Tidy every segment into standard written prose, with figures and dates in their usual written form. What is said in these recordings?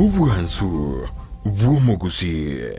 Obwansu bw'omogusii.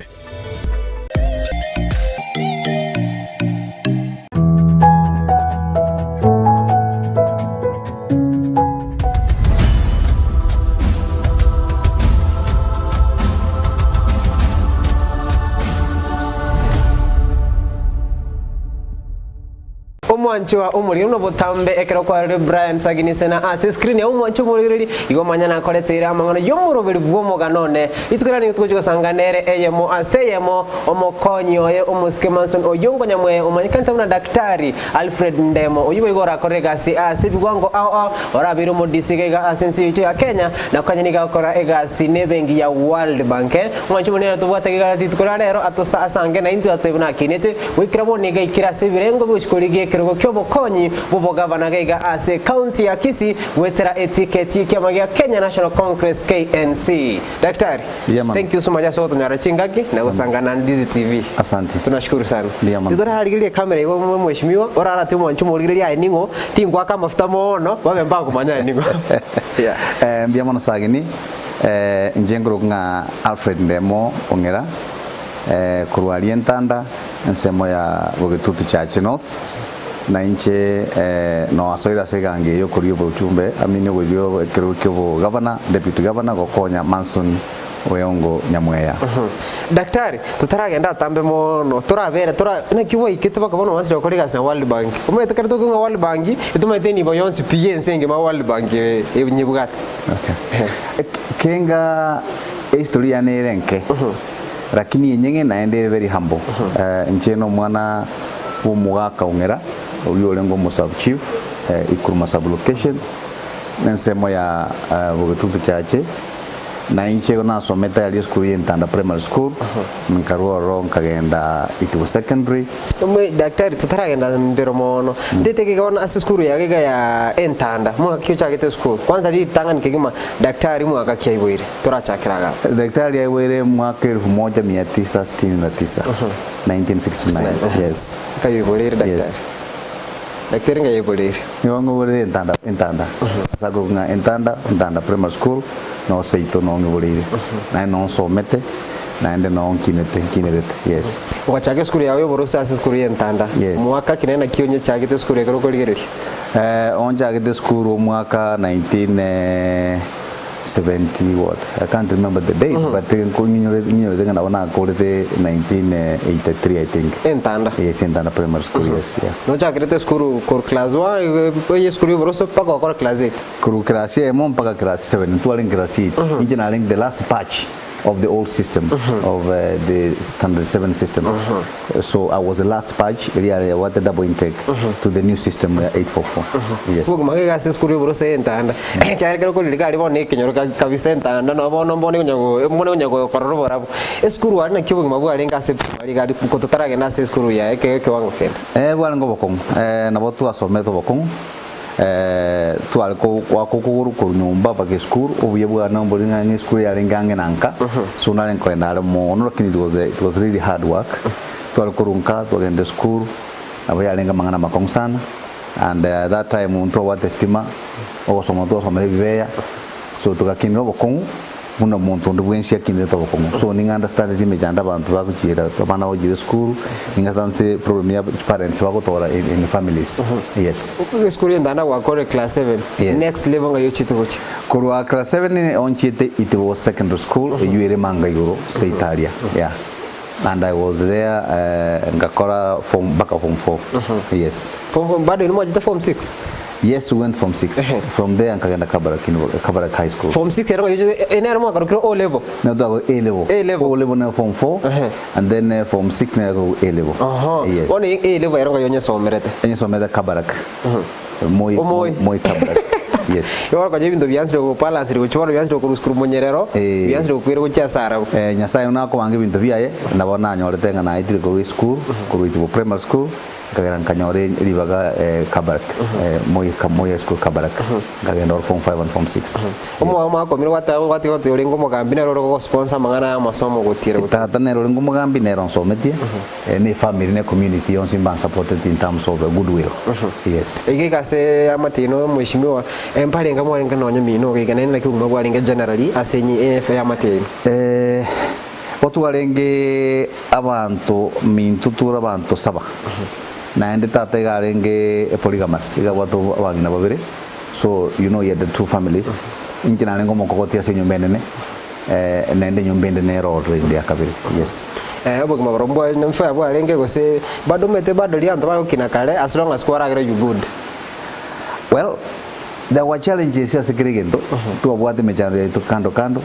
Omwanchwa omoriri nobotambe ekero kwarorire Brian Sagini Sena ase escreen ya omwanchwa omorigereri igo manya nakoreteire amang'ana y'omoroberi bw'omogano one. Rituko riria nigo togochia gosanga nere eyemo ase eyemo omokonyi oye omosike Manson Oyongo Nyamweya omanyekanete buna Daktari Alfred Ndemo oyio boigo orakorere egasi ase ebigwango ao ao orabeire omodisi iga iga ase ense yaito ya Kenya na konya nigo agokora egasi nebenki ya World Bank. Omwanchwa omoriri tobwate iga rituko ria rero atosa asange naintwe atoe buna akinete Goikera bono nigo aikire ase ebirengo bigochia korigia ekerogo ki'obokonyi bw'obogavana gaiga ase ekaunti ya Kisii goetera etiketi y'ekiama gia Kenya National Congress, KNC. Daktari, Yeah, man. thank you so much ase gotonyora chingaki na gosangana na Ndizi TV. Asante. Tunashukuru sana. Mbuya mono. Titorarigereria ekamera igo mwe mheshimiwa, orarate omwancho omorigereria aye ning'o, tingoaka amafuta moono, babe mbakomanya aye ning'o. Yeah. Eh, mbuya mono Sagini. Eh, inche nkorokwa ng'a Alfred Ndemo Ong'era. Korwa aria entanda, ensemo ya Bogetutu Church North, na inche noasoire ase egango eye okoria obochumbe, amine oboibi ekerogo kia obogavana, deputy governor, gokonya Manson Oyongo Nyamweya. Daktari, totaragenda atambe mono, torabere tora naki gwaikete mpaka bono oansire gokora egasi na World Bank. Omanyete ekero tokong'a World Bank, etomanyete enibo yonsi pi ya ense engima World Bank enyebwate. Okay. Kenga ehistory yane ere enke. Lakini enyeng'e naende ere very humble. Inche nomwana bw'omogaka ong'era, oyio orenge omo sub chief Ikuruma sub location, ensemo ya Bogetutu chache, na inche igo nasomete aria esukuru ya Entanda primary school, nkarwa ororo nkagenda Itibo secondary. Omwe daktari totaragenda mbero mono, ntete iga bono ase esukuru yago iga ya Entanda, mwaka ki ochagete esukuru? Kwanza ritang'ani kegima daktari mwaka ki aiboire? Torachakera iga. Daktari aiboire mwaka elfu moja mia tisa sitini na tisa, 1969, yes. Nkayoiboreire daktari. Yes. Daktari nkayoiboreire. Nigo ng'iboreire Entanda, Entanda. Ase akorokwa ng'a Entanda, Entanda Primary School, noo seito noo ng'iboreire. Naende noo nsomete, naende noo nkinete, nkinerete, yes. Ogachaka esukuru yao y'oboroso ase esukuru y'Entanda. Yes. Mwaka ki naende naki onyechagete esukuru ekero okorigereria? Eh, onchagete esukuru omwaka 19 70 what I can't remember the date but nkinyorete nkinyorete ng'a nabo nakorete 1983 I think. Entanda. Yes, Entanda Primary School, yes, yeah. Nochakerete esukuru korwa class one eye esukuru y'oboroso mpaka ogakora class eight. Korwa class eyemo mpaka class seven, ntwarenge class eight. Inche narenge the last batch of the old system of the standard seven system. So I was the last batch eria yare yabwate double intake to the new system ya 844. Yes. Obogima iga ase esukuru y'oboroso y'entanda ekiagera ekero okorire aria bono ekenyoro kabisa entanda nabo bono mbone konya go mbone konya gokorora oborabu. Esukuru aria naki obogima bwarenge ase primary iga aria ko totaragenda ase esukuru yaye eke ekewango kende. Eh bwarenge obokong'u nabo twasomete obokong'u tware goaka okogoro korwa nyomba mpaka esukuru, obuya bwane mbori ng'a ng'a esukuru yarenge ang'e na nka, so narenge kogenda are mono lakini it was it was really hard work. Tware korwa nka twagenda esukuru, nabo yarenge amang'ana amakong'u sana, and that time ntwabwate estima, ogosoma twasomera ebibeya, so togakinera obokong'u. Buna omonto onde bwensi akinete obokong'u. So ning'a understandeti emechando abanto bagochiera, abana bagochiera esukuru, ning'a understandeti problem ya parents bagotora in, in families. Yes. Esukuru entanda gwakorire class seven, Yes. next level ng'ai ochiete gochia? Korwa class seven onchiete Itibo Secondary School, eywo ere Manga igoro, seito aria, yeah. And I was there eh, ngakora form mpaka form four. Yes. Form four, bado inwe mwachete form six? Yes, we went form 6. From there nkagenda Kabarak, Univer- Kabarak High School. Form 6 ero ng'ai ene ero mwakarokire O level. No, twago A level. A level. O level na form 4 Ehe. and then uh, form 6 na A level. Aha. Yes. Bono A level ero ng'ai onyesomerete. Enyesomete Kabarak. Moi Omoi. Moi Kabarak. Yes. Igo okonya ebinto biansire gobalansire gochia bono biansire korwa sukuru monyerero, Eh. biansire gokwira gochia ase arabwo. Eh, Nyasaye buna akobanga ebinto biaye nabo nanyorete ng'a naetire korwa esukuru korwa Itibo Primary School. Nkagera nkanyora ribaga Kabarak, Moi Moi High School Kabarak, nkagenda oro form 5 and form 6. Omwao mwakomire gwateba gwatiga goteba orenge omogambi nere ore gogosponsor amang'ana aya amasomo gotiira gotiira. Tata nere orenge omogambi nere onsometie, ne efamily ne ecommunity yonsi mbansupporteti in terms of goodwill, yes. Iga iga ase amatino omweshimiwa, mparenge mwarenge nonye mino iga iga naende naki obogima bwarenge generally ase enyi eamate yaino? Bo twarenge abanto minto tore abanto saba, naende tata iga arenge a polygamous, iga abwate abang'ina babere, so you know he had two families, inche narenge omokogoti ase enyomba enene, naende enyomba ende nere ororo ende ya kabere, yes. Obogima borobwo mbwa mfaya bwarenge gose bado omanyete bado riria abanto bagokina kare as long as kwaragera you good. Well, there were challenges ase kera egento, twabwate emechando yaito kando kando,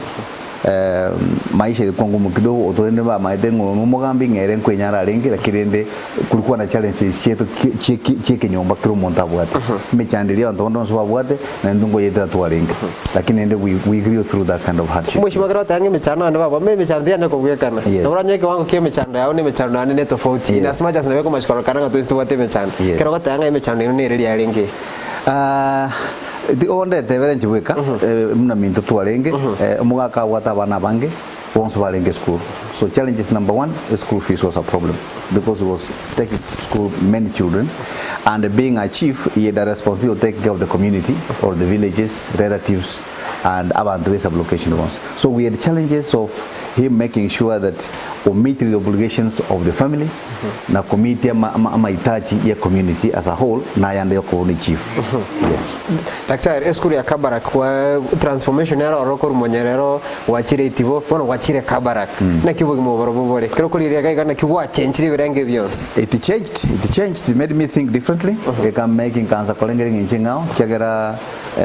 Maisha ilikuwa ngumu kidogo, otorende bamaete ng'a oyo nomogambi ng'a ere nkwenyara arenge, lakini rende kulikuwa na challenges chiaito ki chie chiekenyomba kera omonto abwate. Emechando eria abanto bande bonsi babwate, naintwe nkoyetera twarenge. Lakini rende we we grew through that kind of hardship. Omweshimiwa ekero oteba ng'a emechando naende baba, emechando tiyanya kobwekana. Yes. Nabo oranyore ekewango kia emechando yao na emechando yane ne tofauti. Yes. In as much as nabo ekomanya kororekana ng'a twensi tobwate emechando. Yes. Ekero ogoteba ng'a emechando ero nere riarenge. Ti ondetebere inche bweka, buna minto twarenge, omogaka abwate abana abange, bonsi barenge esukuru. So challenges number one, school fees was a problem because he was taking to school many children and being a chief he had a responsibility of taking care of the community or the villages, relatives and abanto be sublocation bonsi. So we had challenges of him making sure that o meet the obligations of the family na komeet ama ama amahitaji ye community as a whole na ayande yokoba ne chief. Yes. Daktari, esukuru ya Kabarak kwa transformation yaro ororo korwa monyerero gwachire itibo bono gwachire Kabarak. Naki obogima obo borobwo bore? Ekero okorigereria iga iga naki gwachenchire ebirengo ebi bionsi? It changed, it changed, it made me think differently, eka make nkaansa korengereria eng'encho eng'ao, ekiagera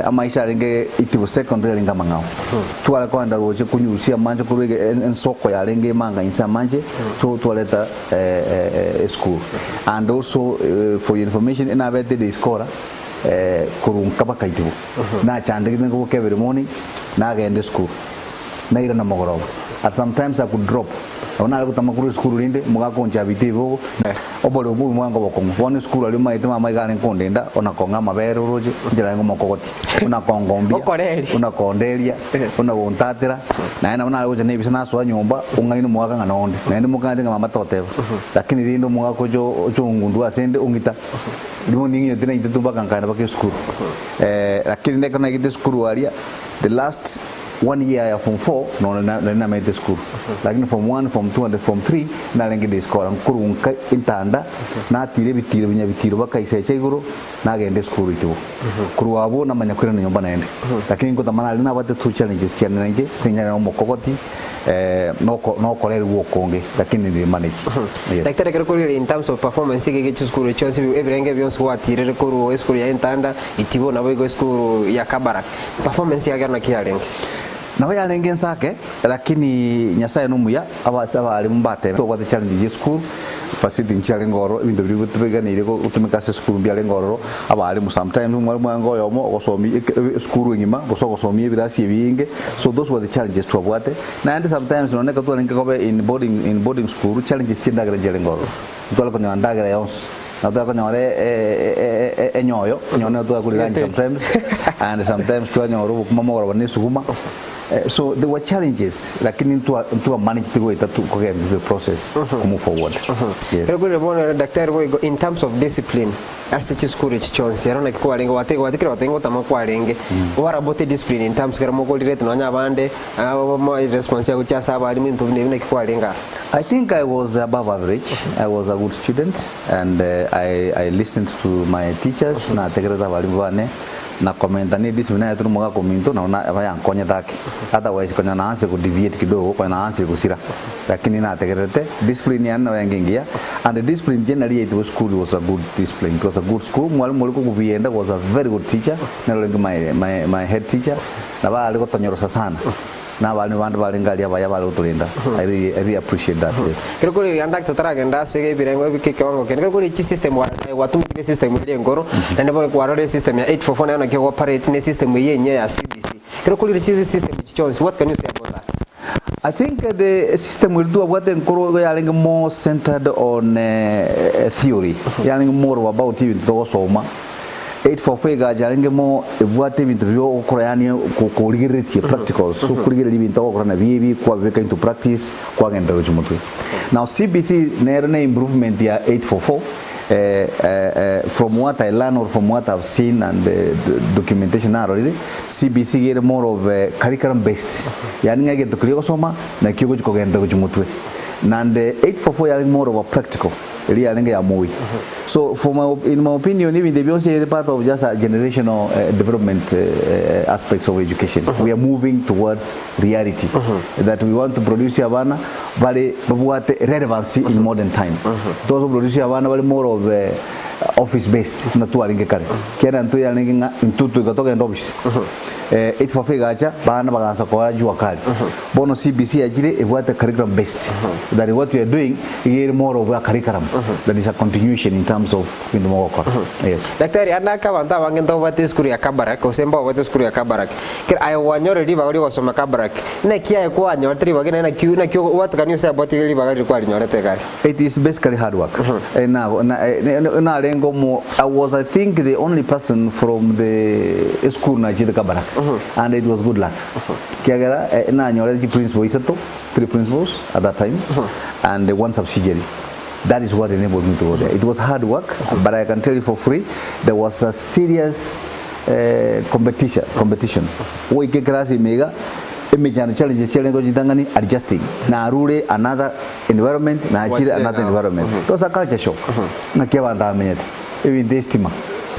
Amaisha arenge itibo secondary arenge amang'ao. Tware kogenda roche konyurusia amanche korwa ege ensoko yarenge emanga inse amanche to twareta esukuru. And also for your information enabete day scholar korwa nka baka itibo. Nachandegete nkoboka every morning nagenda esukuru nairana mogoroba. At sometimes I could drop. Nabo nare gotama korwa esukuru rende omogaka onchabite ibogo obore obwo obogima bwange obokong'u. Bono esukuru aria omanyete mama iga arenge kondenda ona kong'a amabere oroche inche narenge omokogoti buna kongombia Okoreria. buna konderia buna gontatera naende nabo nare gocha na ebisa nasoa nyomba ong'aine omogaka ng'a nonde naende mokang'ate ng'a mama toteba lakini rende omogaka oche oche ongundua ase ende ong'ita rimo ning'inyote naintwe tu mpaka nkaenda mpaka esukuru lakini ekero naigete esukuru aria the last One year ya form 4 nonya nari namenyete esukuru lakini form 1, form 2 and form 3 narenge day scholar nkorwa nka entanda natira ebitiro binyabitiro baka isecha igoro nagenda esukuru itibo korwa abwo namanya koirana nyomba naende lakini nkotama nari nabwate two challenges chiane nainche ase eng'encho nare omokogoti noko nokorerigwa okonge lakini niri manage yes. Daktari ekero korigereria in terms of performance iga iga chisukuru chionsi ebirenge bionsi gwatirire korwa esukuru ya entanda itibo naboigo esukuru ya Kabarak. Performance yake naki yarenge? Nabo yarenge ense ake, lakini Nyasaye nomuya, abase abalimu mbatebe tobwate challenge chie esukuru, facility nchiarenge ororo, ebinto biria biganeire gotumeka ase esukuru mbiarenge ororo, abalimu sometimes omwalimu aye oyomo ogosomia eke esukuru engima gose ogosomia ebirasi ebinge, so those were the challenges twabwate. Naende sometimes nonye ekero twarenge koba in boarding in boarding school, challenges chia endagera nchiarenge ororo, ntware konyora endagera yonsi. Nabo twakonyora enyoyo, enyoyo nigo twakorigia lunch sometimes, and sometimes twanyora obokima mogoroba na esuguma. So there were challenges lakini ntwa ntwa managed goeta tu kogenda through the process ko move forward. Yes. Ekero kore bono daktari boigo in terms of discipline ase chisukuru echi chionsi ero naki kwarenge gwate gwatikire goteba ngotama kwarenge what about discipline in terms ekero mokorirete nonya abande abo response yago gochia ase abalimu ebinto buna ebi naki kwarenge aro. I think I was above average, I was a good student and I, I listened to my teachers, nategerete abalimu bane, na komenta ne discipline naetwe nomogaka ominto nabo na bayankonyete ake. Otherwise konya naanse ko deviate kidogo, konya naanse gosira. Lakini nategererete, discipline yane nabo yange engiya, and the discipline generally yaito esukuru was a good discipline, it was a good school, mwalimu oria kogobienda was a very good teacher, nere orenge my, my, my head teacher, nabo are gotonyorosa sana. Na abalimu bande barenge aria abaya bare gotorenda. I really, I really appreciate that, yes. Ekero kore rianda totaragenda ase ebirengo ebike ekewango kende, ekero kore chisystem gwatumekire esystem eria enkoro, naende bono kwarorire esystem ya 844 nayo naki ego operate na esystem eye enyia ya CBC. Ekero kore chisystem echi chionsi, what can you say about that? I think the system eri twabwate enkoro igo yarenge more centered on theory, yarenge more of about ebinto togosoma. 844 egacha yarenge more ebwate ebinto biria ogokora yaani korigereretie practicals, so okorigereria ebinto ogokora nabio ebi kwabibeka into practice kwagenderera gochia motwe. Now CBC nero ne improvement ya 844 From what I learn or from what I've seen and the documentation narorire, CBC iga ere more of a curriculum based, yaani ng'a egento keria ogosoma nakio ogochi kogenderera gochia motwe. Naende 844 yarenge more of a practical, eria yarenge ya moi. So for my in my opinion ebinto ebi bionsi ere part of just a generational development aspects of education. We are moving towards reality that we want to produce abana bare babwate relevancy in modern time. Togosa produce abana bare more of office based buna twarenge kare. Ekiagera intwe yarenge ng'a intwe toika togende office. Echifafa egacha bana bagansa koa jua kali. Bono CBC yachire ebwate curriculum based that what we are doing iga ere more of a curriculum that is a continuation in terms of ebinto mogokora. Yes. Daktari, ande ake abanto abange ntobwate esukuru ya Kabarak gose mbabwate esukuru ya Kabarak. Kera aye gwanyorire ribaga ri'ogosoma Kabarak, naki aye kwanyorete ribaga eri naki naki what can you say about ribaga riria kwarinyorete iga aria? It is basically hard work. Eh, na, na, eh, narenge omo, I was I think the only person from the school nachete Kabarak and it was good luck. Kiagera eh, nanyorete chi principal isato, three principals at that time and one subsidiary. That is what enabled me to go there. It was hard work, but I can tell you for free, there was a serious eh, competition competition goika eclass ime iga emechando challenges chiarenge gochitang'ani adjusting narure another environment nachire Gwachire another ng'ao. environment it was a culture shock ng'aki abanto bamenyete ebinto estima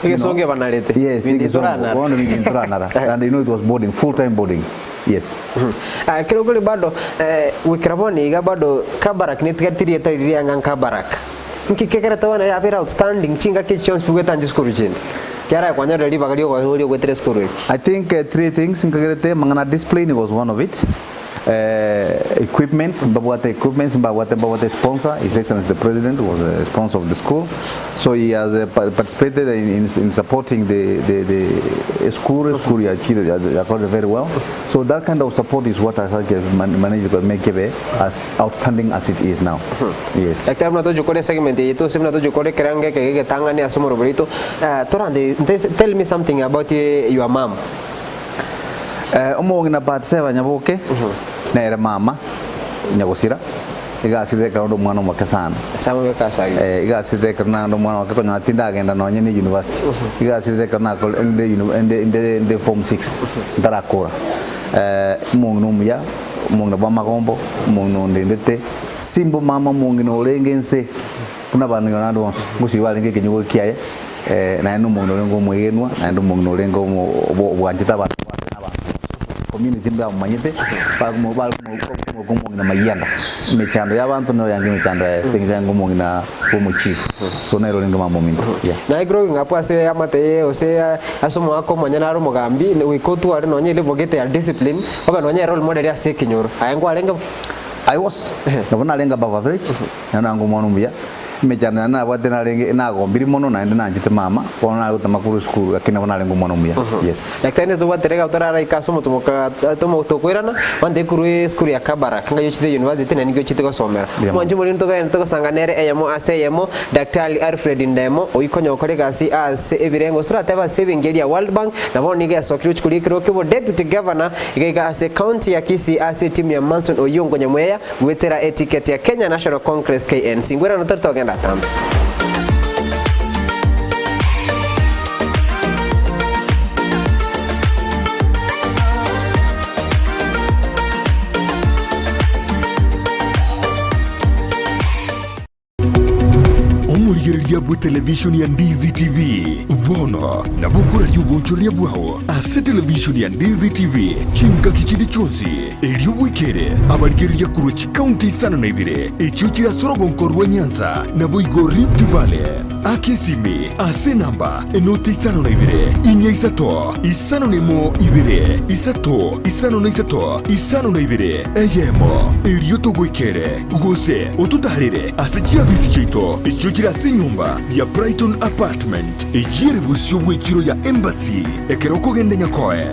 Egesongo ebanarete. yes Binto egesongo ntoranara. bono binto ntoranara and you know it was boarding full time boarding yes Ah, kero kori bado eh, goikera bono iga bado Kabarak netigareti rieta riria rianga Kabarak. Nki kegerete bono yabeire outstanding chingaki echi chionsi pi goetania chisukuru chinde? Kiara kwanyorire ribaga riogo riogoetera esukuru eye. I think three things nkagerete amang'ana discipline was one of it equipments mbabwate equipments mbabwate mbabwate sponsor his excellency the president was a sponsor of the school so he has participated in, in, in supporting the, the, the school school yachire yakorire very well so that kind of support is what has managed to make it as outstanding as it is now yes Daktari buna tochi kore segment eye tose buna tochi kore ekerengo eke gegetang'ani ase omorobori oito eh, torande tell me something about your mum. Eh, omong'ina Bathseba Nyaboke nere mama nyagosira iga asirete ekero onde omwana omoke sana. Ase amabeka ase ayio. Eh, iga asirete ekero naende omwana omoke konya tindagenda nonye ne university. Iga asirete ekero nakore inde uni inde inde inde form six ntarakora. Eh, omong'ina omuya, omong'ina bwa amagombo, omong'ina ondendete, simba mama omong'ina orenge inse buna abang'ina bande bonsi, gose barenge ekenyugo kiaye. Naende omong'ina orenge omwegenwa, naende omong'ina orenge omo obwanchete abanto baye na abanto bonsi. Community mbamomanyete, bakomo bakomoka omong'ina mayianda. Emechando ya abanto nero yange emechando yaye ase eng'encho yange omong'ina bwa omochief. So nere orenge mama ominto, yeah. Naye growing up ase eamate eye gose ase omogaka omonyene are omogambi, goika otware nonye elevel gete ya discipline, obe nonye role model ase ekenyoro. Aye nkwarenge bo? I was, nabo narenge above average, naende nange omwana omuya. Emechando yane nabwate narenge nagombire mono naende nanchete mama, bono nare gotama korwa esukuru lakini nabo narenge omwana omuya, yes. Daktari ntitobwate rega toraraike ase omotumoka tokoirana, mantaiyo korwa esukuru ya Kabarak ng'ai ochete university naende ninki ochete gosomera. Mbuya mono. Mwanche moria ntogende togosanga nere eyemo ase eyemo, Daktari Alfred Ndemo, oyio konya gokora egasi ase ebirengo gose toratebe ase ebenki eria ya World Bank, na bono nigo esokire gochia koria ekerogo ki'obo Deputy Governor iga iga ase County ya Kisii ase etimu ya Manson Oyongo Nyamweya, Goetera eticket ya Kenya National Congress, KNC. Ngwerano tori togenda atambe. Omorigereria bw'etelevishoni ya Ndizi TV bono nabo okoraria obonchoreria bwao ase televishoni ya Ndizi TV chingaki chinde chionsi. Erio bwekere abarigereria korwa chikaunti isano na ibere echio chire ase orogonko rwa Nyanza, naboigo Rift Valley. Aka esimi ase enamba enoti isano na ibere, inya isato, isano na emo ibere, isato, isano na isato, isano na ibere, eyemo. Erio togoikere, gose ototaarere ase chiabisi chiaito echio chire ase enyomba ya Brighton Apartment, eyio ere bosio bw'echiro ya Embassy, ekero okogenda Nyakoe.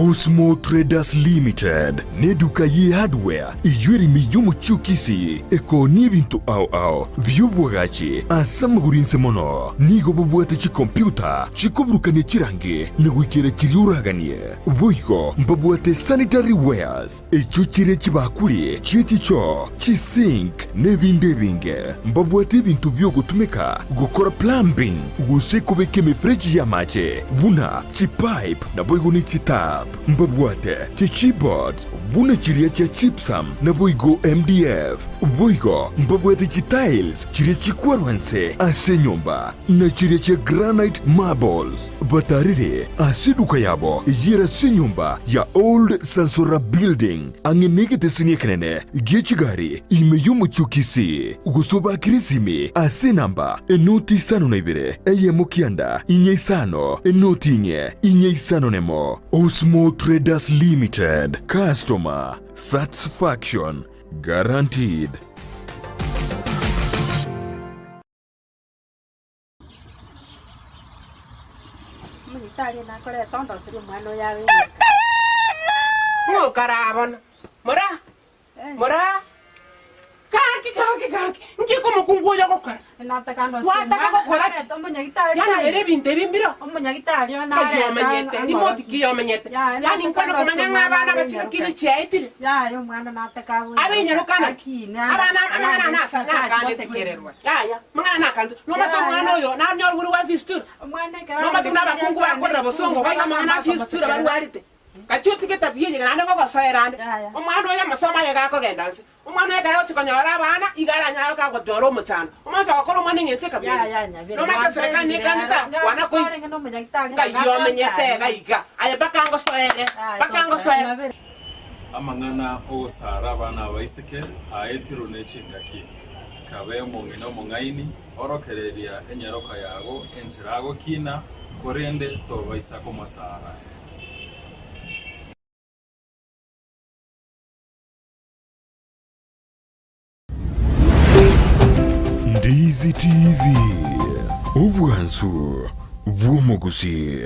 Osmo Traders Limited neduka ye hardware eyio ere ime y'omochie o Kisii ekoonia ebinto ao ao bi'oboagachi ase amagoro inse mono. Nigo babwate chikompiuta chikoburukania chirangi na goikera chiria oraganie. Boigo mbabwate sanitary wares echio chire chibakuri chie chichoo, chisink, na ebinde ebinge. Mbabwate ebinto bi'ogotumeka gokora plumbing gose kobeka emefereji y'amache buna chipipe naboigo ne chitap. Mbabwate chichipboards buna chiria chia gypsum naboigo MDF. Boigo mbabwate chitiles chiria chikwarwa nse ase enyomba na chiria chia granite marbles. Batarire ase eduka yabo eyere ase enyomba ya Old Sansora Building ang'e negeteseni ekenene gie chigari ime y'omochie o Kisii, gose obakere esimi ase enamba enoti isano na ibere eyemo kianda inye isano enoti inye inye isano nemo. Osmo Traders Limited, Customer Satisfaction Guaranteed. Omonyitari nakorete ondoserie omwana oyo abe enyaroka. Ng'o okarabona? Mora, mora, gaki, gaki, gaki, nki omokungu oyo agokora? Nataka ndosie Gwataka omwana, gokora ki? narete omonyagitari Yaani aye. ere ebinto ebi mbiro? Omonyagitari oyo Nkai nareta omenyete, rimoti ki omenyete? Yaya, Yaani nataka nkwana ndosie komanya ng'a omwana abana abe bachire enyaroka. kiri chiaetire? Yaya omwana nataka abe Abe enyaroka naki? Akine, Abana amang'ana ayande nasa tachi nakanetwe. gosekererwa. Yaya, mang'ana nakanetwe. Nomate Yaya. omwana oyo nanyora buri bwa fistula. Omwana ekero Nomate buna abakungu bakorera bosongo baiga amang'ana a fistula barwarete. Gachia otige etabia eye naende ngogosoera ande. Yaya. Omwana oyo amasomo aye gakogenda nse. Omwana oyo ekero agochia konyora abana, iga aranyare kagotwara omochando. Omonto ogokora omwana eng'encho ekabira Yaya, eye. nyabere. Nomanyete eserekari nekanete aa, kwana koigwa. Kwarenge nomonyagitari Ngai omenyete iga iga. Aye mpaka ngosoere, mpaka ngosoere. Amang'ana 'ogosara abana abaiseke aetirwe ne chingaki. Kabe omong'ina omong'aini, orokereria enyaroka yago enchera agokina, korende tobaisa komosara. Ndizi TV, obwansu bw'omogusii.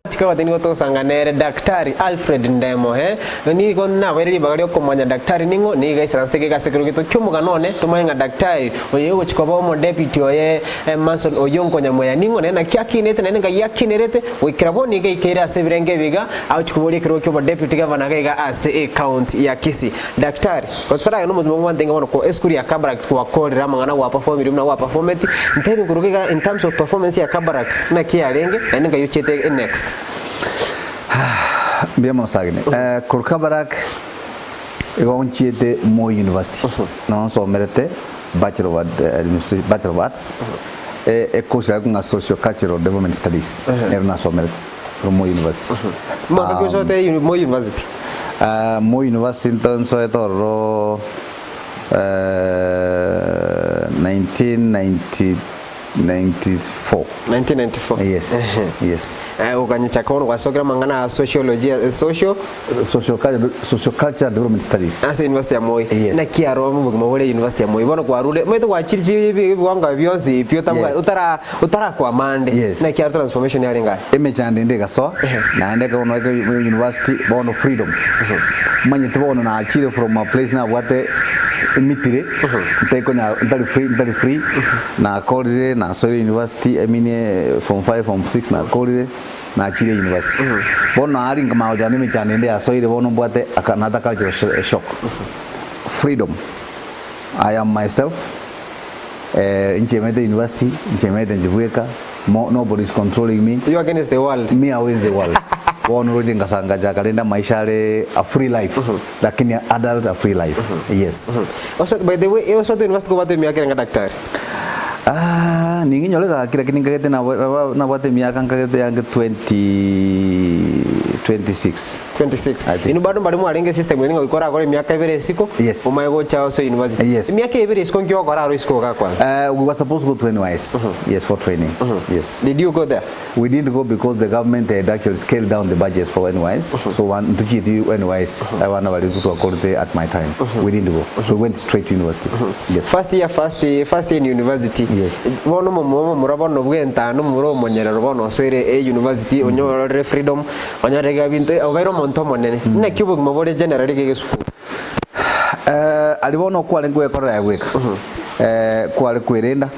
Tikabwate nigo togosanga nere Daktari Alfred Ndemo eh nigo nabaire ribaga riokomanya Daktari ning'o nigo aisaransete geka ase ekerogo gieto ki'omogano one tomanye ng'a Daktari oyo ogochia koba omodeputy oye Manson Oyongo Nyamweya ning'o naende naki akinete naende ngai akinerete goikera bono iga aikeire ase ebirengo ebi iga agochia koboria ekerogo ki'obodeputy gavana iga iga ase ecounty ya Kisii. Daktari, gotaragenda omotwe omwante inga bono ko esukuru ya Kabarak gwakorire amang'ana gwa performire buna gwa performeti, ntebi nkoruga iga in terms of performance ya Kabarak naki yarenge naende nkai ochiete next. Mbuya mono Sagini. Eh, korwa Kabarak igo nchiete Moi University. Noo nsomerete Bachelor of Administration, Bachelor of Arts. Eh, ecourse yaye ng'a Socio Cultural Development Studies. Nero nasomerete korwa Moi University. Mwaka ki osoete Moi University? Ah, Moi University nto nsoete ororo 1994. 1994 Yes, yes. Eh, okanyichaka bono gwasokire amang'ana a sociology eh, social Social culture, social culture development studies. ase university ya Moi Yes. naki aro obogima bore university ya Moi bono kwarure omanyete gwachire chi ebiwango bionsi pi otabwa Yes. otara otarakwama ande Yes. naki aro transformation yarenge aye Emechando ende egasoa naende ekero bono naika university bono freedom omanyete bono nachire from a place nabwate emitire ntakonya ntari free ntari free nakorire nasoire university I mean eh, form 5 form 6 nakorire nachire university bono nari nkamanya gochanda emechando ende yasoire bono mbwate aka another cultural sho- shock freedom I am myself eh, nchemete university nchemete nchibweka mo, nobody is controlling me You against the world. me against the world bono roche ngasanga chaka rende amaisha are a free life lakini adult a free life yes Oso, by the way, osote university kobwate emiaka erenga daktari? Ah, ninginyore gaki lakini nkagete nabwate emiaka nkagete yange 20 26 26 I think Inwe so. bado mbari mwarenge system eri ng'a goika orakore emiaka ebere isiko Yes. omanye gocha ase university Yes. emiaka ebere isiko nki ogokora aro isiko iga kwanza We were supposed to go to NYS. Yes, for training. Yes. did you go there We didn't go because the government had actually scaled down the budgets for NYS. So one ntuchieti NYS. I wana bari twakorete at my time. We didn't go. So we went straight to university. Yes. First year, first year, first year in university. Yes. Bono bono omomura omomura bono bwa entanda omomura omonyerero bono osoire e university onyorire freedom onyorire kera binto obeire omonto omonene. Naki obogima bore generally iga egesukuru? Aria bono kwarenge gwekorera aye bweka, kware kwerenda,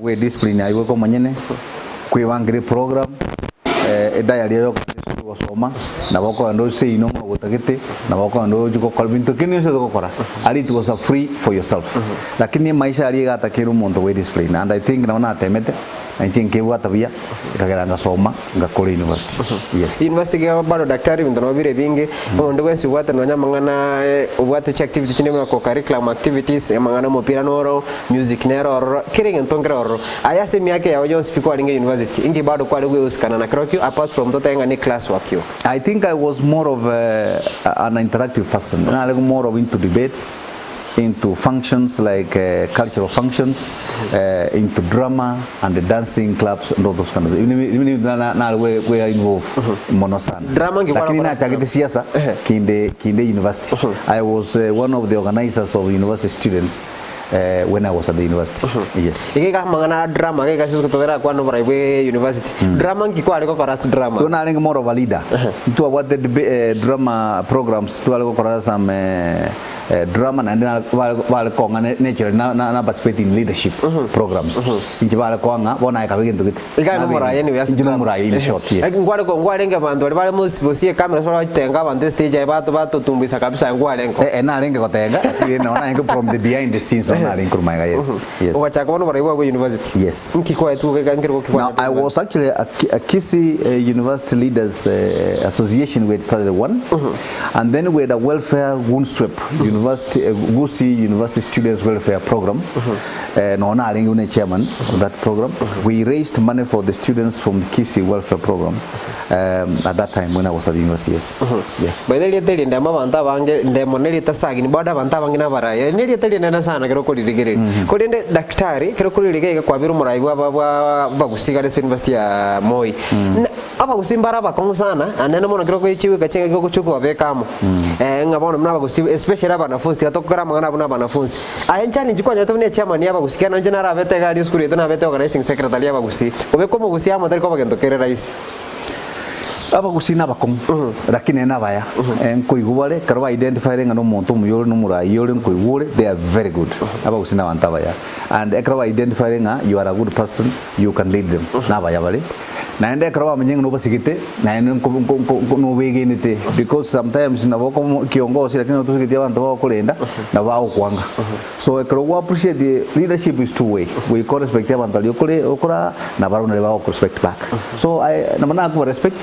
bwe discipline aye bweka omonyene, kwebangera eprogram, ediary eye okogenda esukuru gosoma, nabo okogenda oseino ng'a ogotagete, nabo okogenda ochi gokora binto kende gionsi otagokora, aria it was a free for yourself. Lakini emaisha aria iga atakeire omonto bwe discipline and I think nabo natemete, na inche nkebwata buya, ekagera ngasoma. Ngakora university. Yes. University iga bado daktari ebinto nabo bire ebinge, onde bwensi obwate nonya amang'ana obwate chiactivity chinde buna co-curriculum activities, amang'ana omopira noro, music nere ororo, kera egento nkere ororo. Aye ase emiaka yao yonsi pi kwarenge university, inki bado kware goehusikana na kerokio apart from totebe ng'a ne class work yoka? I think I was more of a, an interactive person. Nare more of into debates, into functions like cultural functions, into drama and the dancing clubs and all those kind of things. Even if na na we we are involved mono sana. Drama ngi Lakini kwa nachagete siasa kinde kinde university. I was one of the organizers of university students when I was at the university. Yes. Iga iga amang'ana a drama iga iga ase totera kwana oborai bwe university. Drama nki kware gokora ase drama? Igo narenge more of a leader. Ntwabwate deba- drama programs tware gokora some Drama naende bare kong'a naturally na participate in leadership programs. Inche bare koang'a bono aye kabe gento gete. Iga aye nomoraia anyway ase Inche nomoraia in short, yes. Nkware ko nkwarenge abanto baria bare bosie ecamera ase bare gotenga abanto estage aye bato batotumbuisa kabisa aye nkwarenge oo. Eh narenge gotenga lakini nonye narenge from the behind the scenes nonye narenge korwa magega yes. Yes. Ogachaka bono oborai bwabo university. Yes. Nki kwaetwe goika nkere goki Now I was actually a, a Kisii University Leaders Association we had started one and then we had a welfare Gunswep University Gusii University Students Welfare Program nonya narenge buna chairman of that program we raised money for the students from Kisii Welfare Program at that time when I was at the university yes. Yeah. By the way erieta eri ndemo abanto abange ndemo nerieta sagini bado abanto abange nabarai eri nerieta rinene sana ekero okoririgereria korende daktari ekero okoririgereria iga kwabire omorai bwa aba bwa abagusii igare ase university ya Moi Na abagusii mbare abakong'u sana anene mono ekero okochigoika chingaki ogochia okobabeka amo ng'a bono buna abagusii especially abanafunzi tiga tokore amang'ana buna abanafunzi aye challenge kwanyorete buna echairman ya abagusii ekiagera nonye narabete iga aria esukuru yaito nabete organizing secretary ya abagusii obeke omogusii amo tari koba gento kere rahisi. Abagusii nabakong'u, lakini naende nabaya. Nkoigwa bare, ekero ba identifyire ng'a nomonto omuya ore, nomoraia ore, nkoigwa ore, they are very good. Abagusii nabanto abaya. And ekero ba identifyire ng'a you are a good person, you can lead them, nabaya bare. Naende ekero bamanyire ng'a nobasigete, naende nko nko nko nko nobegenete because sometimes nabo okomo kiongosi lakini otosigeti abanto bagokorenda, nabo bagokwanga. So ekero gwa appreciate leadership is two way, goika orespect abanto aria okore okoraa na barabwo naria bagoku respect back. So I nabo nakoba respect,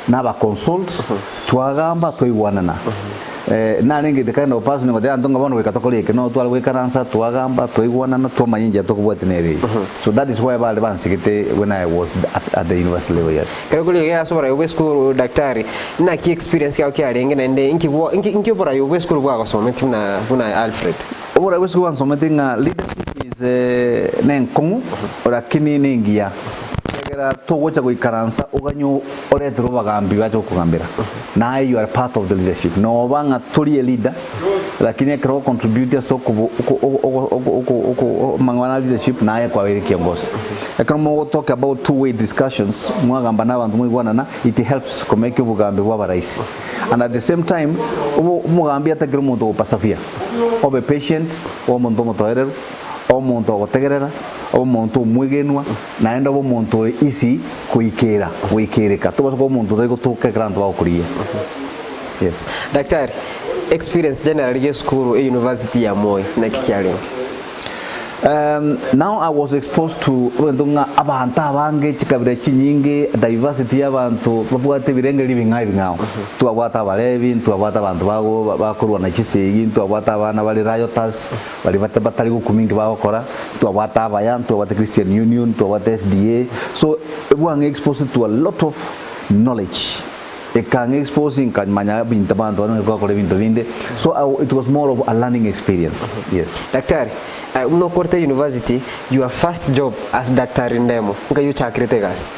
naba consult, twagamba twaigwanana. Narenge the kind of person ngoteba abanto ng'a bono goika tokore eke, no tware goikaransa twagamba twaigwanana twamanya enchera tokobwatia nere eye. So that is why bare bansigete when I was at, at the university level, yes. Ekero kore iga ase oborai bwa esukuru daktari, naki experience kiao kiarenge naende inki bwo inki inki oborai obwo bwa esukuru bwagosometi buna buna Alfred? Oborai bwa esukuru bwansometi ng'a leadership is nenkong'u lakini nengiya ekiagera togocha goikaransa oganye oreterwe abagambi bache gokogambera naye you are part of the leadership noba ng'a tori a leader lakini ekero ogo contribute ase okobo oko oko oko oko oko amang'ana a leadership naye kwabeire kiongozi. Ekero mogo talk about two way discussions mwagamba na abanto mwaigwanana it helps komake obogambi bwaba rahisi and at the same time obo omogambi atakire omonto ogopasafia obe patient obe omonto omotoereru obe omonto ogotegerera obe omonto omwegenwa naende obe omonto ore easy goikera goikereka tobasa koba omonto otari gotoka ekero abanto bagokorigia yes. Daktari, experience generally ya esukuru e university ya Moi naki kiarenge? Now I was exposed to ebinto ng'a abanto abange chikabira chinyinge diversity ya abanto babwate ebirengererio ebing'ao ebing'ao. Ntwabwate abalevi, ntwabwate abanto bago bakorwana chisegi, ntwabwate abana bare rioters, baria bata batari gokumia inki bagokora, ntwabwate abaya, ntwabwate Christian Union, ntwabwate SDA, so ebwang'e exposed to a lot of knowledge. Ekang'a expose nkamanya ebinto abanto barenge gokora ebinto binde so I it was more of a learning experience yes. Daktari, aye buna okorete university, your first job as Daktari Ndemo, nkai ochakerete egasi?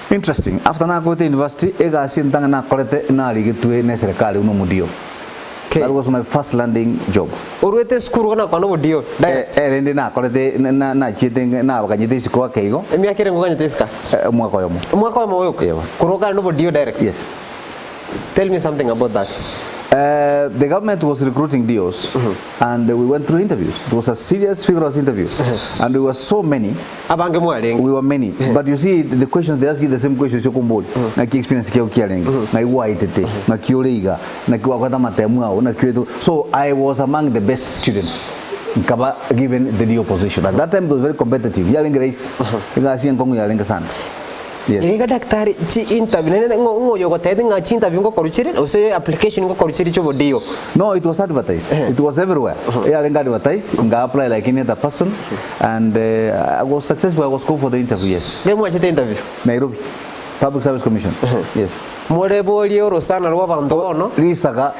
Interesting, after nakorete university, egasi entang'ani nakorete narigetwe ne eserekari buna omodio. Okay. That was my first landing job. Orwete esukuru gona kwana obodio direct. Eh, rende nakorete na- na- nachiete nge- nabakanyete isiko ake igo Emiaka ere ngoganyete isika. eh, omwaka oyomo. Omwaka oyomo oyoka. Ewa. Korwa okare na obodio direct. Yes. Tell me something about that. The government was recruiting DOs and we went through interviews. It was a serious, vigorous interview. And we were so many. Abange mwarenge. We were many. But you see, the questions, they ask you the same questions yokumbori. Naki experience kiao kiarenge. Na igwaitete. Na kioreiga. Na kiwakwata matemu ao. Na kioetu. So I was among the best students. Nkaba given the DO position. At that time it was very competitive. Yarenge rahisi. Egasi enkong'u yarenge sana. Yes. Iga daktari chi interview nene ng'o ng'o yogotebia ng'a chi interview ngokorwa chire gose application ngokorwa chire chi'obodio. No, it was advertised. It was everywhere. Yarenge advertised, nga apply like any other person and I was successful. I was called for the interview, yes. Riria mwachete interview? Nairobi. Public Service Commission. Yes. Moreborie orosana rwa abanto bono. Risaga.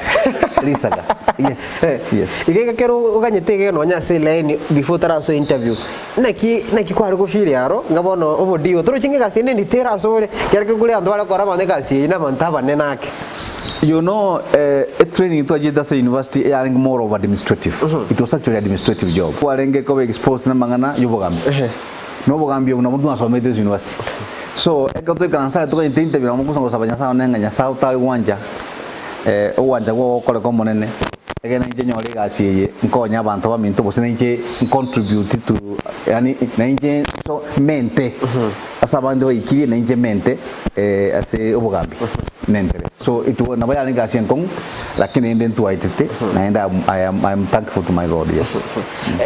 Risaga. Yes. Yes. Iga iga kero oganyete iga nonya ase elaini before otarasoa interview. Naki naki kware gofeel aro ng'a bono obodio toroche ng'a egasi ende ndito ere asore ekero kere kore abanto bare gokora abanto egasi eye na abanto abanene ake. You know, eh, etraining twachete ase university yarenge more of administrative. It was actually administrative job. Kwarenge koba exposed na amang'ana ya obogambi. Na obogambi obo nabwo twasomete ase university. So, ekero twaikaransa aye tokanyete interview nabo mokosa gosaba Nyasaye one ng'a Nyasaye otare gwancha eh, ogwancha kwao gokoreke omonene, egere nainche nyore egasi eye nkonye abanto baminto gose nainche ncontribute to yaani nainche so mente ase abande baikirie nainche mente ase obogambi nentere. So it wa nabo yarenge egasi enkong'u lakini rende ntwaetete naende am I am I am thankful to my God yes.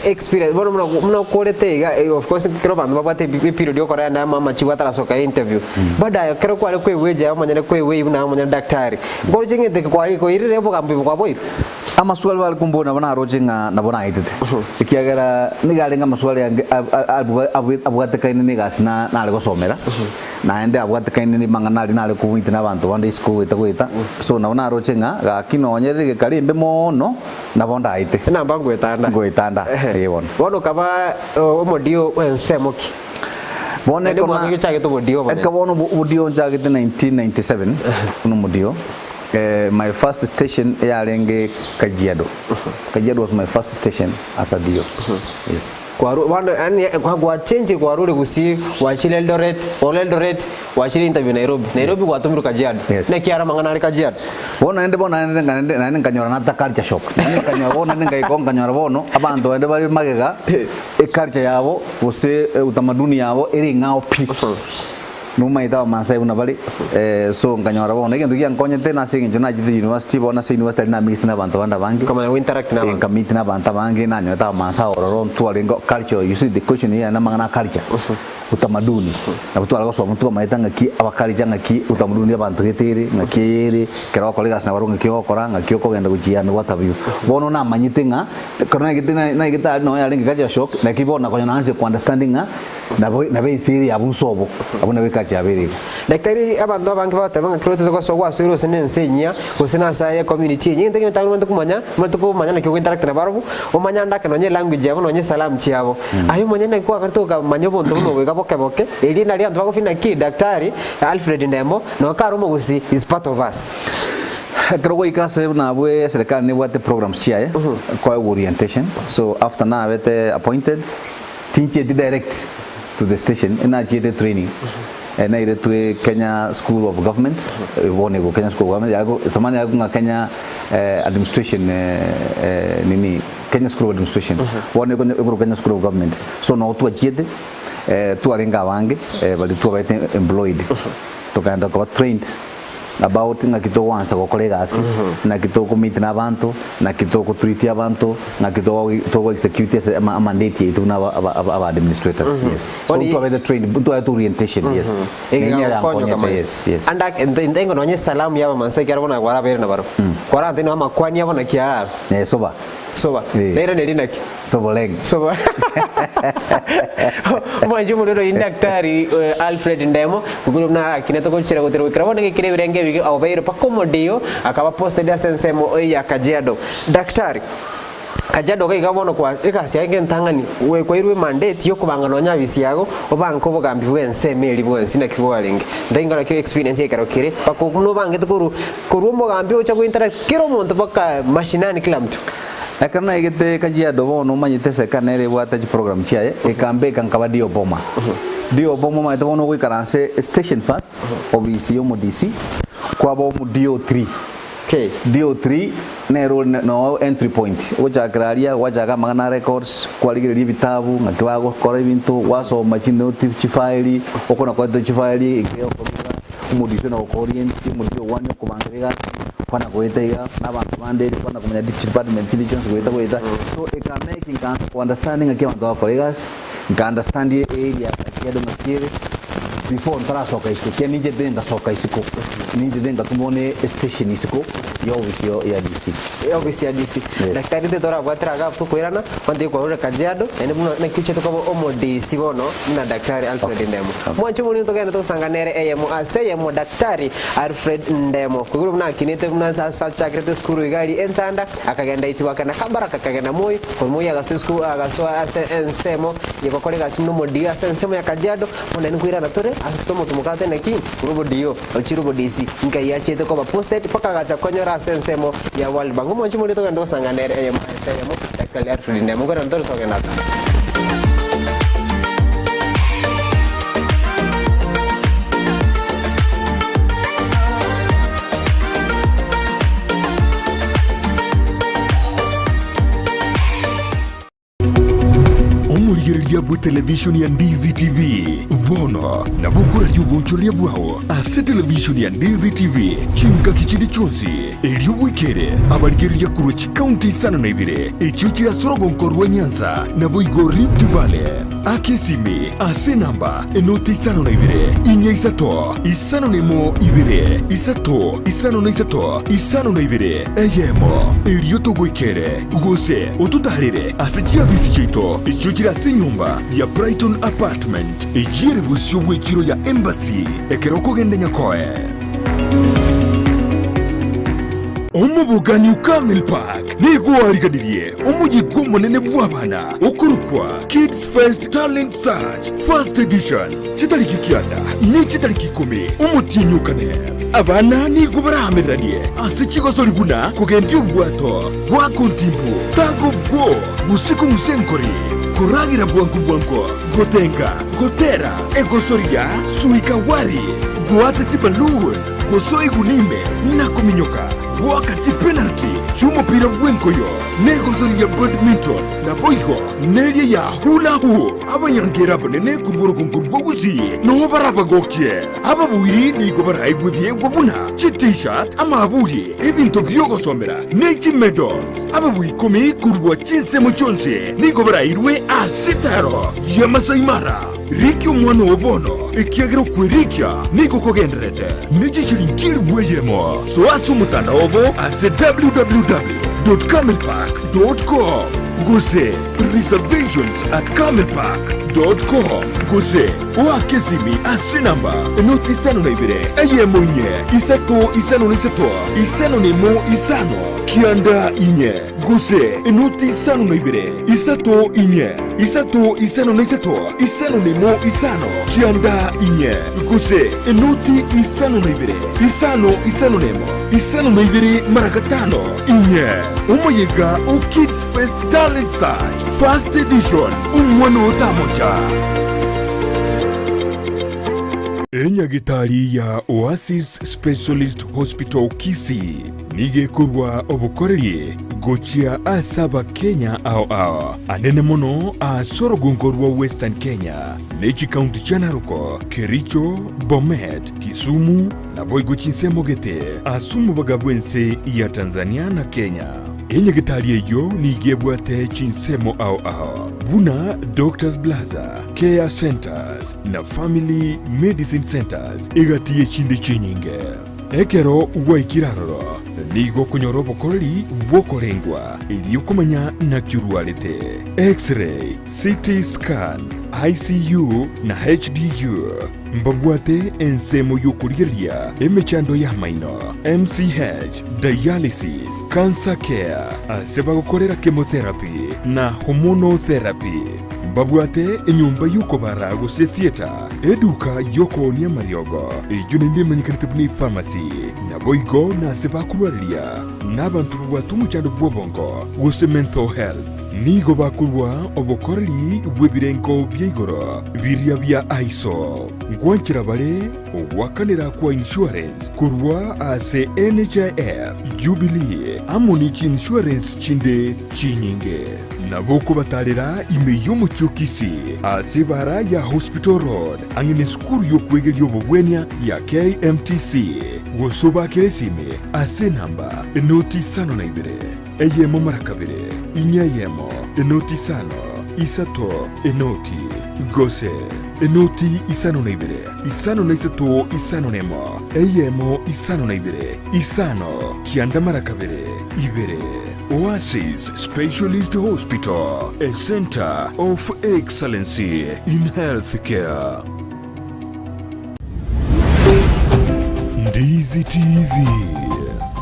Experience bono buna buna okorete iga eh, of course ekero abanto babwate ebi eperiod ya okora ande amachibu atarasoka interview bado aye ekero kware koeweja omonyene koewei buna omonyene daktari nkoroche ng'a egento eke kware koirire obogambi obo kwaboire. Amaswali bare kombora nabo naroche ng'a nabo naetete, ekiagera nigo arenge amaswali ange abwatekaine na egasi nare gosomera, naende abwatekaine na amang'ana aria nare kogoita na abanto bande isiko goeta goeta, so nabo naroche ng'a gaki nonye rigeka rimbe mono, nabo ndaete. Enamba ngoetanda. Ngoetanda, ee bono. Bono okaba omodio bw'ensemo ki? Bono Naende ekero mwaka na ki ochagete obodio obonene? Eka bono obodio nchagete 1997 buna omodio. My first station yarenge Kajiado. Kajiado was my first station as a DO. Yes. Kwaru bono yaani kwa gwachenchire kwarure gusii gwachire Eldoret, korwa Eldoret gwachire interview Nairobi, Nairobi gwatomirwe Kajiado. Yes. Naki are amang'ana are Kajiado? Bono naende bono naende naende naende nkanyora nata culture shock. Naende nkanyora bono naende nkaika nkanyora bono abanto bande bare magega eculture yabo gose utamaduni yabo ere eng'ao pi. Nomaete Abamasai buna bare, so nkanyora bono egento giankonyete nase eng'encho nachete university, bono ase university aria namixete na abanto bande abange, Okamanya go interact na abanto. nkameet na abanto abange, nanyorete Abamasai ororo ntwarenge culture, you see the question eye namang'ana a culture, utamaduni, nabo tware gosoma twamaete ng'aki abaculture ng'aki utamaduni ya abanto gete ere, ng'aki eye ere, ekero ogokora egasi nabarobwo ng'aki ogokora, ng'aki okogenda gochia and what have you. Bono namanyete ng'a, ekero naigete naigete aria nonye yarenge culture shock, naki bono nakonya naansie ko understanding ng'a. Nabo nabo ense ere yabo nsobo, abwo nabo ekachi yabo ere igo. Daktari, abanto abange bagoteba ng'a kero otete gosoa gwasoire gose na ense enyia, gose na ase aye ecommunity enyia, egento ekemo tari komanya, omanyete komanya naki ogointeract nabarobwo, omanye ande ake nonye elanguage yabo nonye esalamu chiabo. Aye omonyene naki kwakorete okamanya obonto buna obo iga boke boke, erio nario abanto bagofeel naki daktari Alfred Ndemo nonye kare omogusii is part of us. Ekero gwaika ase buna abwo eserekari nebwate programs chiaye, koegwa orientation, so after nabete appointed, Tinchieti direct to the station, nachiete training nairetwe Kenya School of Government, bono igo Kenya School of Government, yare zamani yare ng'a Kenya Administration nini Kenya School of Administration, bono igo ekorokwa Kenya School of Government. So noo twachiete, twarenge abange baria twabete employed, tokaenda koba trained. About ng'aki togoansa gokora egasi, naki tokomeet na abanto, naki togotreat abanto, naki togo togo execute ase ama amandate yaito buna aba aba aba aba administrators, yes. So Bono ntwabete trained, ntwabete orientation, yes. Iga Neyio gokonya yankonyete, okamanya. yes, yes. Ande ake nte ntengo nonye esalamu ya abamansae ekiagera bono kwarabeire nabarobwo. Kwarante nabo amakwani abo naki arabe. Eh, soba. Soba. Eh. Nairaneria naki? Soboleng. Soba. Omwanchi omorero oyi Daktari eh, Alfred Ndemo buna buna arakinete gochira gotera goikera bono egekire ebirenge ebige obeire mpaka omodio akaba posted ase ensemo eye ya Kajiado. Daktari, Kajiado iga iga bono kwa egasi yaye entang'ani gwe kwairwe emandate yokobanga nonya abisi yago obange obogambi bwa ensemo eria bwensi naki bwarenge. Ntainga naki experience ekero kere mpaka buna obangete korwa korwa omogambi ocha go interact kera omonto mpaka mashinani kila mtu. Ekero naigete Kajiado bono omanyete eserikali nere ebwate chiprogram chiaye, ekambeka nkaba DO Boma. DO Boma omanyete bono ogoikaransa station first, ofisi ya omo DC, kwaba omo DO3. Okay. DO3 nere ore no entry point, ogochakera aria gwachaka amang'ana a records, kwarigereria ebitabu ng'aki bagokora ebinto, gwasoma chinoti chifairi, okona koreta chifairi eke okoruga, omodisi one ogokoorientia, omodisi owane okobangera egasi, kwana goeta iga, na abanto bande ere kwana komanya department chinde chionsi goeta goeta. So eka make nkaansa ko understand ng'aki abanto bagokora egasi, nka understand area Kajiado ng'aki ere, before ntarasoka isiko, ekiagera ninchete ngasoka isiko, ninchete ngatuma one estation isiko ya ofisi ya DC. Ofisi ya DC. Yes. Daktari intwe torabwatire iga abwo tokoirana, bono kwarure Kajiado, naende buna naki ochete koba omo DC bono buna Daktari Alfred Ndemo. Mwanche omoriri togende togosanga nere eyemo ase eyemo Daktari Alfred Ndemo. Koigure buna akinete buna ase achakerete esukuru iga aria Entanda, akagenda Itiwake na Kabarak akagenda Moi, korwa Moi agasoa esukuru agasoa ase ensemo ya gokora egasi buna omodio ase ensemo ya Kajiado, bono naende nkoirana tore ase omotumokate naki korwa obodio ochire obodisi nkai achete koba posted mpaka agacha konyora ase ensemo ya World Bank. Omwanchi omoriri togende togosanga nere eyemo ase eyemo Daktari Alfred Ndemo. Nkoirana tore togenda ase. Omorigereria bwe televishoni ya Ndizi TV bono nabo okoraria obonchoreria bwao ase televishoni ya Ndizi TV chingaki chinde chionsi erio bwekere abarigereria korwa chikaunti isano na ibere echio chire ase orogonko rwa Nyanza naboigo Rift Valley. Aka esimi ase enamba enoti isano na ibere, inya isato, isano na emo ibere, isato, isano na isato, isano na ibere, eyemo, erio togoikere, gose ototaarere ase chiabisi chiaito echio chire ase enyomba ya Brighton Apartment, eyio ere bosio bw'echiro ya Embassy, ekero okogenda Nyakoe. Omobogani o Camel Park nigo oariganirie omoyega omonene bw'abana okorokwa Kids Fest Talent Search First Edition chitariki kianda ne chitariki ikomi omotienyi o kane. Abana nigo baraamereranie ase chigosori buna kogendia obwato, goaka ontimbu, tug of war, gose kong'usa enkori, koragera bwango bwango, gotenga, gotera, egosori ya suikawari, goata chiballoon, gosoa egunia ime na kominyoka, goaka chipenalty chi'omopira bw'enkoyo, na egosori ya badminton, naboigo neria ya hula hoop. Abanyanchera abanene korwa orogongo rwa Gusii noo barabagokie. Ababuiri nigo baraegwe ebiegwa buna chi-t-shirt, amaburi, ebinto bi'ogosomera, ne chimedals. Ababui ikomi korwa chinsemo chionsi nigo barairwe ase etaaro ya Masai Mara. Rikia omwana oo bono, ekiagera okwerikia nigo kogendererete ne chishilingi elifu eyemo. Soa ase omotandao obo ase www.camelpark.com gose reservations at camelpark.com gose oake esimi ase enamba enoti isano na ibere eyemo inye isato isano na isato isano na emo isano kianda inye gose enoti isano na ibere isato inye isato isano na isato isano na emo isano kianda inye gose enoti isano na ibere isano isano na emo isano na ibere mara gatano inye. Omoyega o Kids Fest Talent Search First Edition, Omwana otamocha. Enyagitari ya Oasis Specialist Hospital Kisii nigo ekorwa obokoreri gochia ase Abakenya ao ao, anene mono ase orogongo rwa Western Kenya ne chikaunti chia Narok, Kericho, Bomet, Kisumu naboigo chinsemo gete ase omobaga bw'ense ya Tanzania na Kenya. Enyagitari eyio nigo ebwate chinsemo ao ao buna Doctors Plaza, Care Centers na Family Medicine Centers egati y'echinde chinyinge. Ekero gwaikire aroro, nigo okonyora obokoreri bw'okorengwa erio komanya naki orwarete. X-ray, CT scan, ICU na HDU. Mbabwate ensemo y'okorigereria emechando y'amaino, MCH, dialysis, cancer care, ase bagokorera chemotherapy na hormonal therapy. Mbabwate enyomba y'okobara gose theatre, eduka y'okoonia amariogo, eyio naende emanyekanete buna epharmacy, naboigo nase bakorwareria nabanto babwate omochando bw'obongo gose mental health. Nigo bakorua obokoreri bw'ebirengo bia igoro biria bia ISO. Ngwanchera bare ogoakanera kwa insurance korwa ase NHIF, Jubilee amo ne chiinsurance chinde chinyinge. Nabo okobatarera ime y'omochie o Kisii ase ebara ya Hospital Road ang'e nesukuru y'okwegeria obobwenia ya KMTC gose obaakere esimi ase enamba enoti isano na ibere eyemo mara kabere inya eyemo enoti isano isato enoti gose enoti isano na ibere isano na isato isano na emo eyemo isano na ibere isano kianda mara kabere ibere. Oasis Specialist Hospital, a centre of excellency in healthcare. Ndizi TV,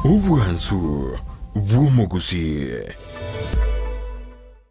obwansu bw'omogusii.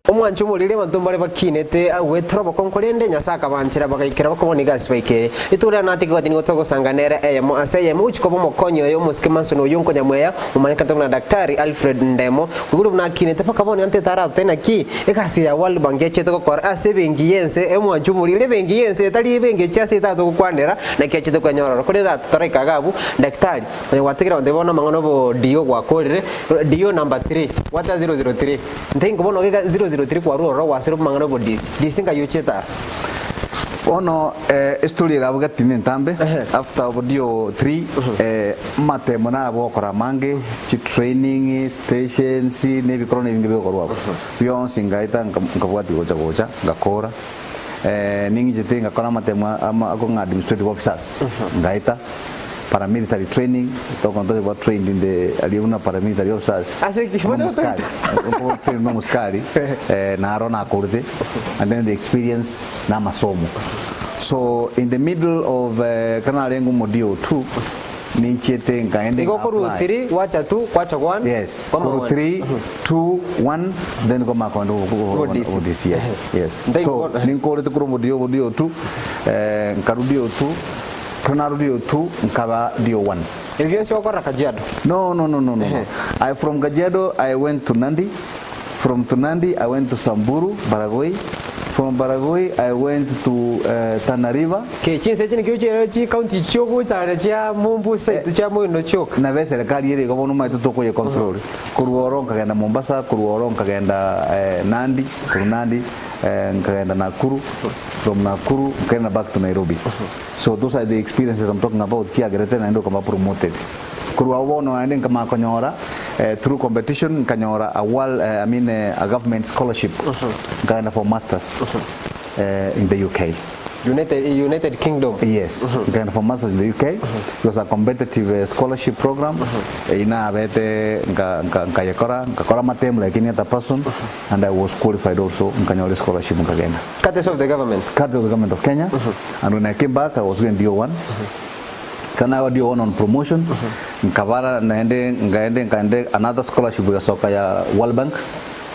Omwancho omoriri abanto mbare bakinete goetera obokongu, korende Nyasae akabanchera bagaikera bakobona egasi baikere. Rituko riria natige goti nigo togosanga nere eyemo ase eyemo gochia koba omokonyi oye omosike Manson oyio nkonyamweya omanyekanete buna Daktari Alfred Ndemo. Koigure buna akinete mpaka bono ntete aratote naki egasi ya World Bank yachete gokora ase ebenki y'ense omwancho omoriri ebenki y'ense etari ebenki echi ase etatogokwanera naki yachete kwenyorora. Korende tatoraika iga abwo Daktari onye gwatigire abanto bono amang'ana obodio gwakorire dio number 3 gwata 003. Ntenki bono geka 003 kwarua ororo gwasire obomang'ana obodisi. Disi nkai ochete aro? Bono estory ere abwo gati nentambe after obodio 3 amatemo nabo gokora amange chitraining stations na ebikorwa na ebinge bigokorwa abwo bionsi ngaeta nkabwatia gocha gocha ngakora ning'ichete ngakora amatemo ama akong'a administrative officers ngaeta paramilitary training tokonto ba trained in the aria buna paramilitary officers Ase ki? buna omosikari okoba trained buna omosikari naro nakorete and then the experience na amasomo so in the middle of ekero narenge omodio two ninchiete nkaende Igo nga korwa apply 3 gwacha 2 gwacha 1 yes kwama korwa 1. 3 2 1 then kwamanya kogenda Obodisi. obodisi yes yes Ntenki so bono. ninkorete korwa omodio omodio two nkarwa dio two Ekero narurire otu nkaba dio one. Ebi bionsi ogokorera Kajiado? No no no no no no. I from Kajiado I went to Nandi, from to Nandi I went to Samburu, Baragoi, from Baragoi I went to Tana River. Ke chinse echi nikio chiaye chi county chiogochara chia Mumbu side chia moino chioka. Nabo eserekari ere igo bono omanyete tokoye control. Korwa oro nkagenda Mombasa, korwa oro nkagenda Nandi, korwa Nandi nkagenda Nakuru, from Nakuru nkairana back to Nairobi. So those are the experiences I'm talking about chiagerete naende okaba promoted. Korwa abwo bono naende nkamanya konyora through competition nkanyora a world I mean a government scholarship nkagenda for masters in the UK. United, United Kingdom. Yes, nkagenda for masters in the UK. It was a competitive scholarship program. Eyio nabete nka- nka- nkayekora nkakora amatemu like any other person and I was qualified also nkanyora escholarship nkagenda. Courtesy of the government. Courtesy of the government of Kenya. And when I came back, I was going DO1. Kana I DO1 on promotion. Nkabara naende ngaende nkaende another scholarship gasoka ya World Bank.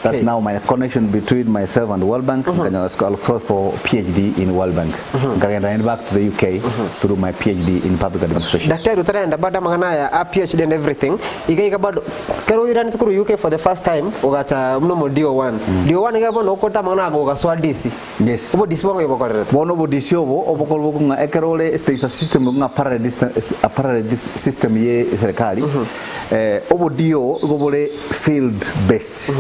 That's Okay. now my connection between myself and World Bank. Nkanyora scholarship for PhD in World Bank. Nkagenda naende back to the UK to do my PhD in public administration. Daktari otarenda bado amang'ana aya a PhD and everything, iga iga bado kero oiranete korwa UK for the first time ogacha buna omo DO1. DO1 iga bono okorete amang'ana aya ogasoa DC. Yes. Obodisi bwango bokorerete. Bono obodisi obo obokorwa ng'a ekero ore there is a system ng'a parallel dis- a parallel dis- system ye eserekari obodio igo bore field based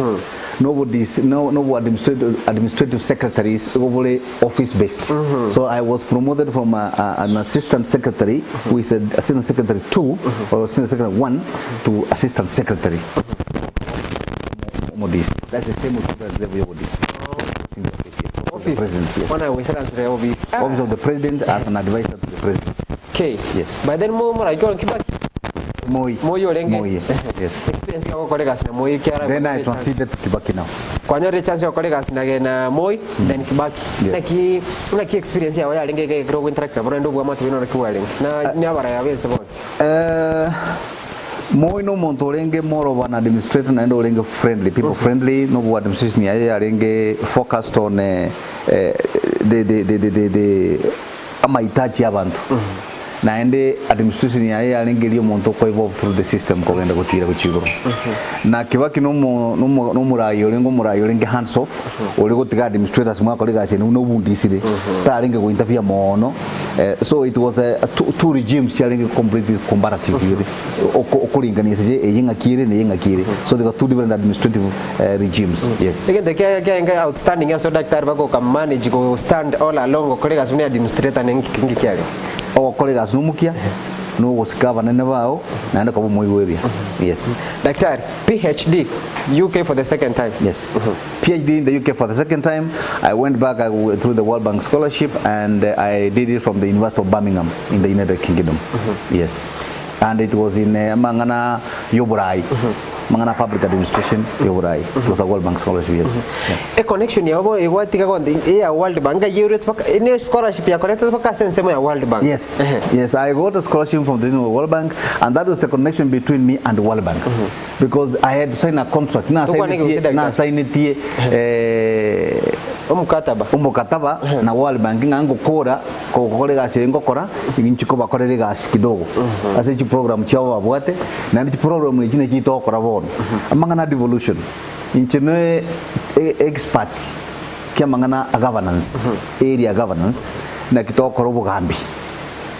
na obodisi no no obo administrative administrative secretaries igo bore office based so I was promoted from a, a, an assistant secretary who is a assistant secretary 2 or assistant secretary 1 to assistant secretary omodisi that's the same equivalent level y'obodisi in the office, yes. Office of the Office. president, yes. Ona goisaranserera office. Office of the president as an advisor to the president. Okay. Yes. By then mo moraikora Kibaki. Moi. Moi orenge. Moi, yes. Experience ya gokora egasi na Moi kiara Then I transited to Kibaki now. Kwanyorire chance ya gokora egasi na na Moi then Kibaki. Yes. Naki naki experience yao yarenge iga ekero ogointeract nabo naende obwamate bwino naki bwarenge? Na na abaraya bense bonsi. Eh, Moi no omonto orenge more of an administrator naende orenge friendly, people friendly, nobu administration yaye yarenge focused on eh, eh, the, the, the, the, the, the amahitaji ya abanto. Naende administration yaye yarenge eria omonto oko evolve through the system kogenda gotira gochia igoro. Na Kibaki nomo nomo nomorai orenge omorai orenge hands off, ore gotiga administrators mwakora egasi ende buna obundisire, tarenge go interfere moono, so it was a two, two regimes chiarenge completely comparative ibere, oko okoringania ase eye ng'aki ere na eye ng'aki ere, so they were two different administrative regimes, yes. Egento kia kiaenge outstanding ase odaktari baka oka manage go stand all along gokora egasi buna administrator ne nki nki kiarenge? Ogokora egasi nomokia, na ogosika abanene bao, naende koba omoigweria, yes. Daktari, PhD, UK for the second time. Yes. PhD in the UK for the second time. I went back I, through the World Bank scholarship and I did it from the University of Birmingham in the United Kingdom. Yes. And it was in uh, Mangana Yoburai. Mangana Public Administration Yoburai. It was a World Bank scholarship, yes. Yeah. E connection yabo egwatiga gonte ya World Bank yeurete paka ne scholarship yakorete paka ase ensemo ya World Bank. Yes, yes, I got a scholarship from the World Bank, and that was the connection between me and the World Bank. Because I had to sign a contract. Na Tokwane sign gose daktari. na sign tie eh Omokataba. omokataba na World Bank ng'a ngokora kogokora egasi eye ngokora inche kobakorera egasi kidogo ase chiprogram chiabo babwate naende chiprogram echi nachi togokora bono amang'ana a devolution inche ne e- expert kia amang'ana a governance area governance naki togokora obogambi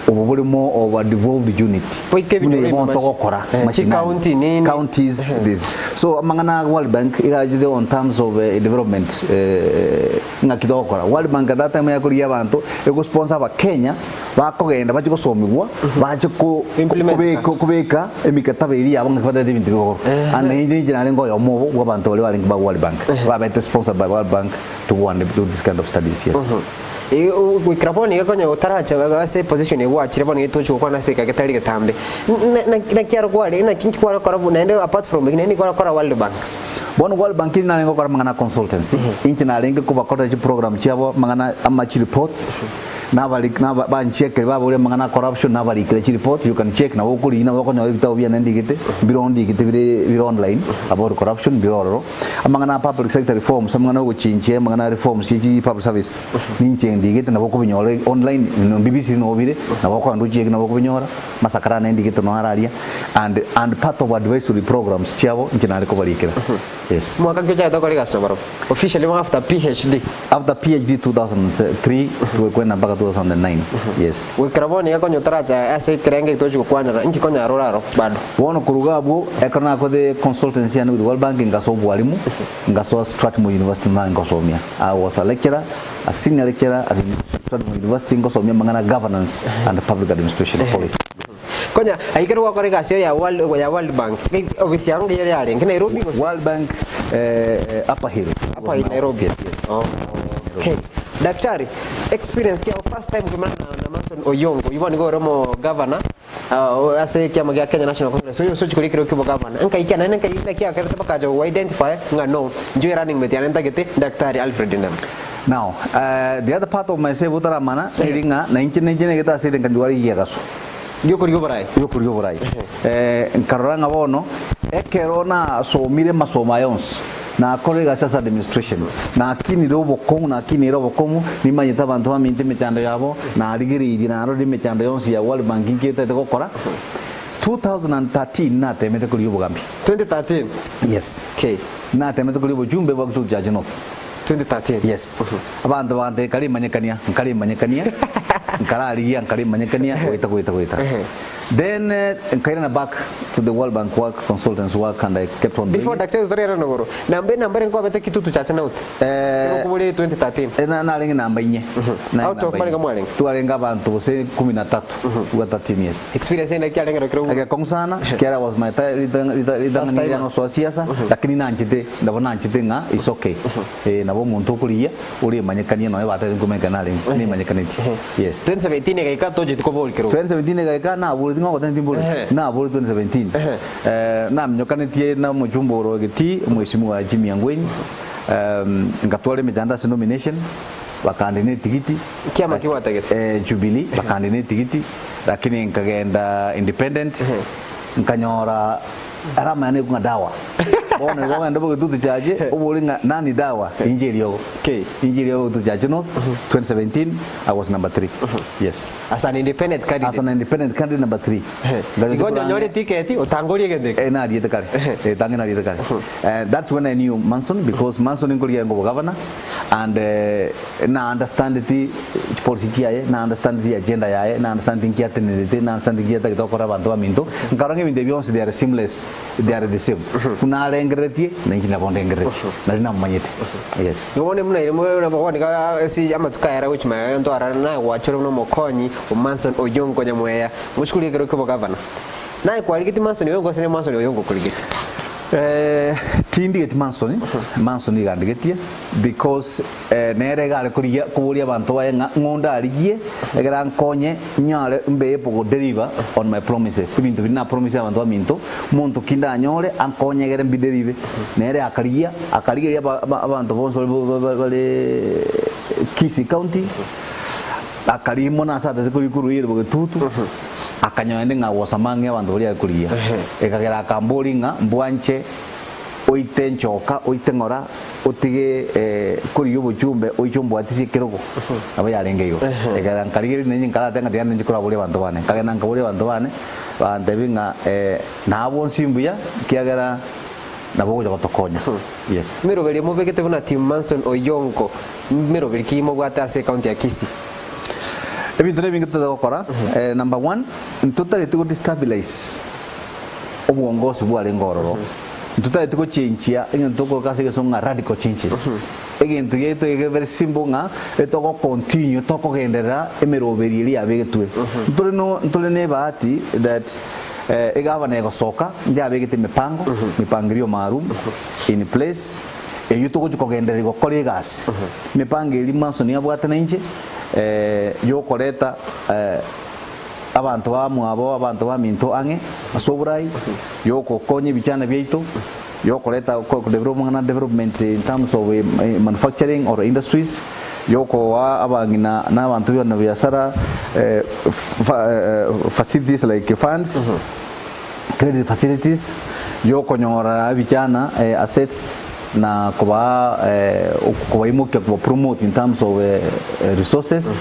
obo bore more of a devolved unit Boike buna ebinyoro eye bono ebi togokora Eh, mashinani. chicounty nini. counties this so amang'ana a World Bank igachete on terms of eh, development eh, ng'aki togokora World Bank at that time yakorigia abanto egosponsor abakenya bakogenda bache gosomigwa bache ko- Implement. kobeka kobeka emikataba eria yabo ng'aki batagete ebinto bigokorwa and inche inche narenge oyomo obo bwa abanto baria barenge ba World Bank babete sponsored by World Bank to go and do this kind of studies yes Goikera bono iga konya otaracha ase position eye gwachire bono iga tochi gokwana ase egeka getari getambe. Naki aro kware naki nki kware gokora naende apart from eki naende kware gokora World Bank. Bono World Bank eri narenge gokora amang'ana a consultancy, inche narenge kobakorera chiprogram chiabo amang'ana ama chireport, nabari naba banchekire baboria amang'ana a corruption nabarikera chireport, you can check nabo okorigia nabo okonyora ebitabu biane ndigete, mbire ndigete bire bire online about corruption mbire ororo. Amang'ana a public sector reforms, amang'ana ogochinchia amang'ana a reforms ye chi public service, ninche ndigete nabo okobinyora online, no BBC nigo bire, nabo okogenda ochieke nabo okobinyora, Masakara naende ndigete nonya ara aria, and and part of advisory programs chiabo inche nare kobarikera, yes. Mwaka ki ochagete gokora egasi nabarobwo? Officially bono after PhD. After PhD 2003 kwenda mpaka 2009, yes. Goikera bono iga konya otaracha ase ekerengo eki togochi gokwanera, inki konya arore aro bado? Bono koruga abwo, ekero nakorete consultancy yane with World Bank, ngasoa obwalimu, ngasoa Strathmore University nare ngosomia. I was a lecturer, a senior lecturer at Strathmore University ngosomia amang'ana governance and public administration policy. Konya ayio ekero gwakora egasi eye ya World, ya World Bank, ofisi yao ngiya yarenge Nairobi gose? World Bank eh, Upper Hill. Upper Hill, Nairobi. Yes, yes. Oh, okay. Daktari, experience kiao first time kwimana na, na Manson Oyongo, ibo nigo ore omo governor uh, ase ekiama gia Kenya National Congress. Oyo ase ochikora ekero kiobo governor. Nkai kia naende nkai naki akerete bakacha go identify ng'a no, inche running mate yane ntagete Daktari Alfred Ndemo. Now, uh, the other part of myself otaramana neri ng'a na inche ninche negete ase ere nkanjwara egegaso Giokoria oborai. giokoria oborai. Eh, nkarora ng'a bono ekero nasomire amasomo aya onsi nakorire egasi ase administration nakinire obokong'u nakinire obokong'u nimanyete abanto baminto emechando yabo narigereirie narorire emechando yonsi ya World Bank inki etagete gokora 2013 natemete koria obogambi 2013. yes Okay. natemete koria obochumbe bwa Kitutu Chache North 2013. Yes. Abanto bante nkarimanyekania, nkarimanyekania, nkararigia nkarimanyekania goeta goeta goeta. Then eh, nkairana back to the World Bank work, consultants work and I kept on doing Before it. daktari otarera nogoro. Namba enamba ere nkwabete Kitutu Chache North. Eh, Ekero 2013. eh, na- narenge namba inye. Narenge Out of namba marenge inye. mwarenge? Twarenge abanto gose kumi na tatu, iga 13 years. Experience ende kiarenge kero Egekong'u sana, kiara was my ritang'ani timer. riria nosoa siasa, lakini nanchete, nabo nanchete ng'a it's okay. Eh, nabo omonto okorigia oremanyekanie nonya batagete nkomanyekana narenge, nimanyekanetie. Yes. 2017 egaika tocheti koboria kerogo. 2017 egaika naborete. Timboreti ng'a ogoteba timboreti. Ehe. Nabore 2017. Ehe. Eh, naminyokanetie na omochumba oro egetii, omweshimiwa Jimmy Angwenyi, em, ngatwara emechando ase nomination, bakandina etigiti. Kiama ki gwatagete? Eh, Jubilee, bakandina etigiti, lakini nkagenda independent, nkanyora arama yane ng'a dawa. Bono igo ogende bogetutu chache, obore ng'a nani dawa, inche eriogo. Okay. Inche eriogo bogetutu chache north, 2017, I was number 3. Yes. As an independent As candidate. an independent candidate number 3. Igo onye onyore etiketi, otangorie egento eke. Eh, nariete kare. Eh, tange nariete kare. Eh, that's when I knew Manson because Manson nkorigia ngo governor and eh, na understand ti policy chiaye, na understand ti agenda yaye, na understand ti nkiatenerete, na understand ti nkiatagete gokora abanto baminto. Nkarora ng'a ebinto ebi bionsi they are seamless, they are the same. Buna arengereretie, na inche nabo ndengereretie. Nari namomanyete. Yes. Igo bono buna ere mogonika ase amatuko aya gochia magega ntwarare naye gwachorwa buna omokonyi o Manson Oyongo Nyamweya mochikuru ekero kia obogavana. Naye kwarigeti Manson Oyongo gose ne Manson Oyongo okorigeti? Eh, tindigeti Manson, Manson iga andigetie because eh, nere iga are korigia koboria abanto baye ng'a ng'onde arigie ekero ankonye nyore mbe able go deliver on my promises. Ebinto biria na promise abanto baminto, monto ki ndanyore ankonye egere mbi deliver. Nere akarigia, akarigeria aba aba abanto bonsi bare ba ba bare Kisii County, akarigia mono ase atete koria korwa Yeri Bogetutu, akanyora naende ng'a gosama ang'e abanto baria are korigia. Ekagera akamboria ng'a mbwanche oite nchoka, oite ng'ora, otige korigia obochumbe oiche ombwatisie ekerogo. Nabo yarenge igo. Ekagera nkarigereria nainche nkarate ng'a tiga ninche koraboria abanto bane. Nkagenda nkaboria abanto bane, bagantebia ng'a nabwo onsi mbuya, ekiagera nabo ogocha gotokonya. Yes. Meroberi mobegete buna Team Manson Oyongo, meroberi ki mobwate ase ecounty ya Kisii? Ebinto nebinge totagete gokora, number one, ntotagete go destabilize obwongosi bwarenge ororo, ntotagete gochenchia egento tokoroka ase egesongo ng'a radical changes. Egento giaito geke very simple ng'a etogo continue tokogenderera emeroberi eria yabegetwe. Ntore no ntore na ebahati that Egavana egosoka yabegete emepango, mipangilio maalum in place, eyio togochia kogendereria gokora egasi. Emepango eria Manson abwate nainche yokoreta abanto bamwabo, abanto baminto ang'e ase oborai, yogokonya ebichana biaito, yokoreta ko develop amang'ana development in terms of manufacturing or industries, yokoa abang'ina na abanto b'ebiasara facilities like funds, credit facilities, yokonyora ebichana assets na kobaa kobaimokia koba promote in terms of resources,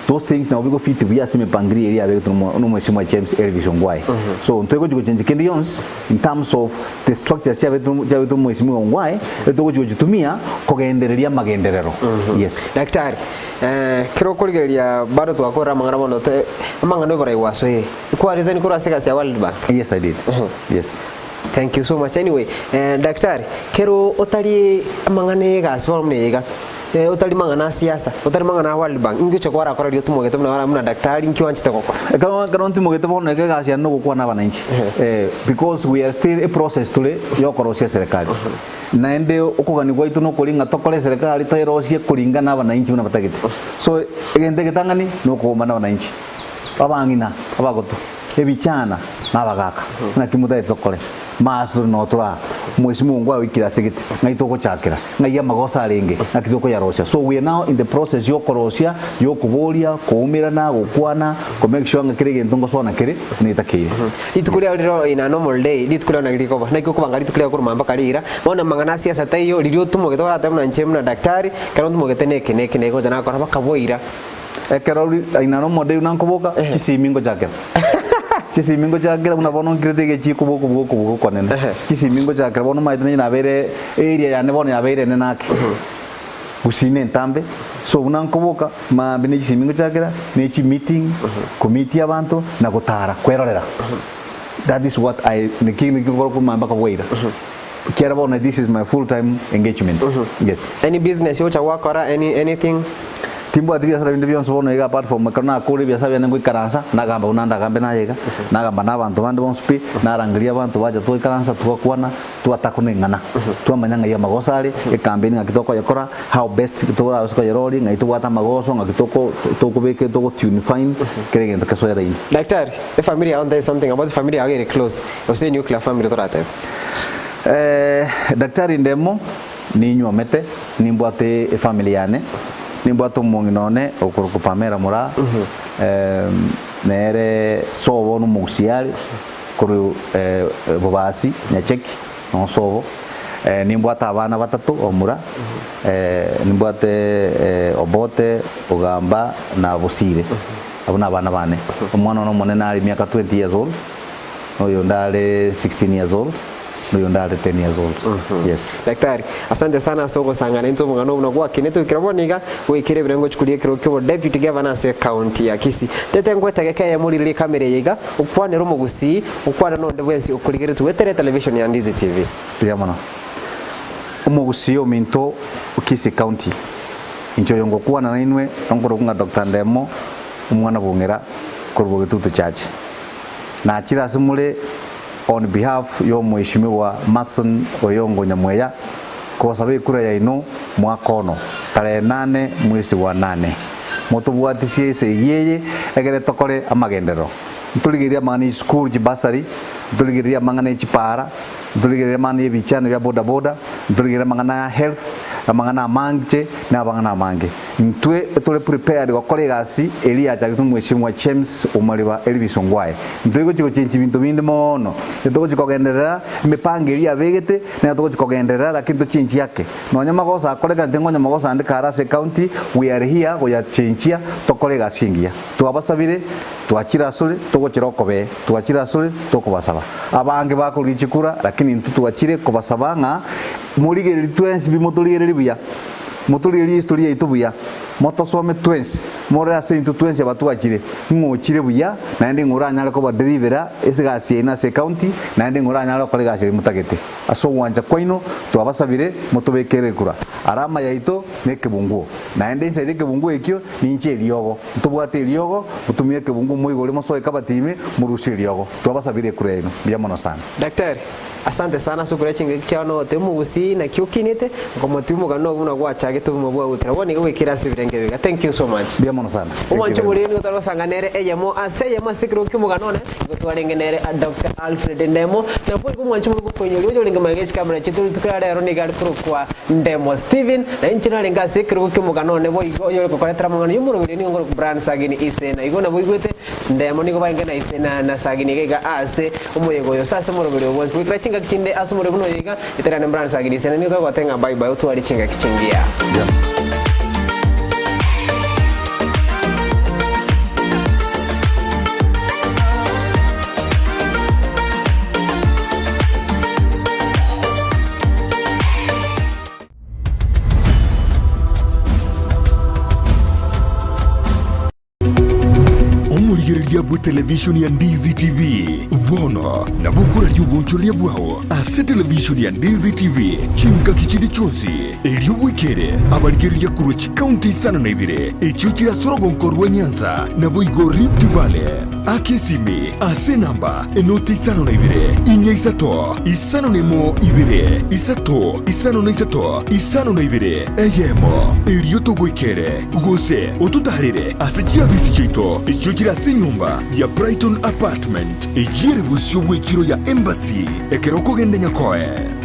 those things nabo bigo fit buya ase emepangilio eria yabegetwe na omweshimiwa James Elvis Ongwae. So ntoigochi gochenji kende gionsi in terms of the structures chiaberetwe omweshimiwa Ongwae, etogochi gochitumia kogendereria amagenderero. Yes. Daktari, kero okorigereria bado twakorire amang'ana bono te amang'ana oborai gwasoire, kwa resign korwa ase egasi ya World Bank? Yes I did. Yes. Thank you so much. Anyway, daktari, kero otari amang'ana ya egasi bono buna eye iga, otari mang'ana a siasa, otari mang'ana a World Bank, inki ocha kwarakora riria otimogete buna buna daktari, inki oanchete gokora? Ekero ekero ntimogete bono iga egasi yane nogokwana abananchi because we are still eprocess tore yokorosia eserekari. Naende okogania gwaito nokori ng'a tokore eserekari toerosie koringana na abananchi buna batagete. So egento egetang'ani nokogomba na abananchi, abang'ina, abagotu, ebichana na abagaka naki motagete tokore. Maase tore noo tore aa, Mheshimiwa Ongwae oikire ase gete, ng'ai togochakera, ng'ai amagoso arenge, naki tokoyarosia. So we are now in the process yokorosia, yokoboria, koumerana, gokwana, ko make sure ng'a kera egento ngosoana kere buna etakeire. Rituko riao rire in a normal day, rituko riao nari rikoba. Naki okobanga rituko riao korwa mpaka riira, bono amang'ana a siasa taiyo, riria otumogete oratebe buna inche buna daktari, ekero ntumogete neke neke neke gocha nakora bakaboira. Ekero in a normal day buna nkoboka, chisimi ngochakera. Chisimi ngochakera buna bono nkirete egechiko bokobuga okobuga okonene. Chisimi ngochakera bono omanyete nainche nabeire area yane bono yabeire enene ake. Gusii ne entambe, so buna nkoboka maambia ne chisimi ngochakera, ne chimeeting, komeetia abanto na gotara kwerorera. That is what I naki naki nkokora korwa maambia mpaka bwaira. Ekiagera bono this is my full time engagement. Yes. Any business ocha gwakora any anything? Timbwati biasara binde bionsi bono iga apart from ekero nakure ebiasara biane ngoikaransa, nagamba buna ndagambe naye iga, nagamba na abanto bande bonsi pi, narangeria abanto bacha twaikaransa twakwana, twatakuna eng'ana, twamanya ng'ai amagoso are, ecampaign ng'aki tokoyekora, how best torabase koyeroria, ng'ai tobwate amagoso, ng'aki toko tokobeka togo tune fine, kera egento kesoe raini. Daktari, efamiri yao ntae something about efamiri yao ere close, gose enuclear family toratebe? Daktari Ndemo, Ninywomete, nimbwate efamily yane, nimbwate omong'ina one okorokwa Pamela Moraa, nere sobo nomogusia are korwa Bobasi, Nyacheki, noo sobo. Nimbwate abana batato omura, nimbwate Obote, Ogamba na Bosire, abwo nabana bane. Omwana one omonene are emiaka 20 years old, na oyonde are 16 years old. Noyo are 10 years old. Yes. Daktari, asante sana ase ogosangana intwe omong'ana obuna gwakinete goikera bono iga, goikera ebirengo chikuri ekero kiobo deputy governor ase ecounty ya Kisii. Tete ngwetageka eyemo riria rikamera eye iga, okwanere omogusii, okwane nonde bwensi okorigeretie goetera etelevision ya Ndizi TV. Buya mono. Omogusii ominto o Kisii County, inche oyo ngokwana nainwe nkorokwa ng'a Doctor Ndemo, omwana bw'ong'era korwa Bogetutu Church. Nachire ase more On behalf y'Omweshimiwa Mason Oyongo Nyamweya, kosaba ekura yaino mwaka ono, tarehe nane mwesi wa nane. Motobwatisie esegi eye egere tokore amagenderero. Ntorigererie amang'ana ye chisukuru chibasari, ntorigererie amang'ana ye chipara, ntorigererie amang'ana y'ebichano bia boda boda, ntorigererie amang'ana ya health, amang'ana amanche na amang'ana amange. Intwe tore prepared gokora egasi eria yachagete omweshimiwa James Omariba Elvis Ongwae. Intwe gochia gochenchia ebinto binde moono, ntogochia kogenderera emipango eria yabegete, nero togochia kogenderera lakini tochenchie ake. Nonya magoso akoreka intwe nkonya magoso ande kare ase ecounty, we are here goyachenchia tokore egasi engiya. Twabasabire, twachire asore, togochera okobee, twachire asore, tokobasaba. Abange bakorigia chikura lakini intwe twachire kobasaba ng'a morigererie twensi pi motorigererie buya. Motorigererie history yaito buya, motosome twensi, morore ase intwe twensi abatwachire, ng'a ochire buya, naende ng'a oranyare kobadelivera ase egasi yaino ase ecounty, naende ng'a oranyare gokora egasi eria motagete. Ase ogwancha kwaino twabasabire motobekere ekura. Arama yaito nekebunguo, naende inside ekebunguo ekio ninche eriogo. Ntobwate eriogo, motumie ekebunguo moigore mosoe ekabati ime, morusie eriogo. Twabasabire ekura yaino. Mbuya mono sana. Daktari. Asante sana ase okoria chingaki chiao na ogoteba omogusii naki okinete, nkomotiga omogano ogo buna gwachagete obogima bwao goetera bono iga goikera ase ebirenge ebi iga. Thank you so much. Mbuya mono sana. Thank you Omwancho very much. omoriri nigo tware gosanga nere eyemo ase eyemo ase ekerogo ki'omogano one, nigo twarenge nere Doctor Alfred Ndemo, naboigo omwancho omoriri gokoinyoria oyo orenge magega y'echikamera chiaito rituko ria rero nigo are korokwa Ndemo Stephen, na inche narenge ase ekerogo ki'omogano one boigo oyore gokoretera amang'ana y'omoroberio nigo nkorokwa Brian Sagini Ise na igo nabo oigwete Ndemo nigo barenge na ise na na Sagini iga iga ase omoyega oyo, ase ase omoroberi oo bwonsi. Goikera chingaki chinde ase omoroberi buna oyo iga, eterane mbrane Sagini ise na nigo togoteba ng'a bye bye otware chingaki chingiya. Omorigereria bw'etelevishoni ya Ndizi TV bono nabo okoraria obonchoreria bwao ase televishoni ya Ndizi TV chingaki chinde chionsi, erio bwekere abarigereria korwa chikaunti isano na ibere echio chire ase orogonko rwa Nyanza naboigo Rift Valley. Aka esimi ase enamba enoti isano na ibere, inya isato, isano na emo ibere, isato, isano na isato, 52, eyemo, erio togoikere, gose ototaarere ase chiabisi chiaito echio chire ase enyomba ya Brighton Apartment, eyio ere bosio bw'echiro ya Embassy, ekero okogenda Nyakoe.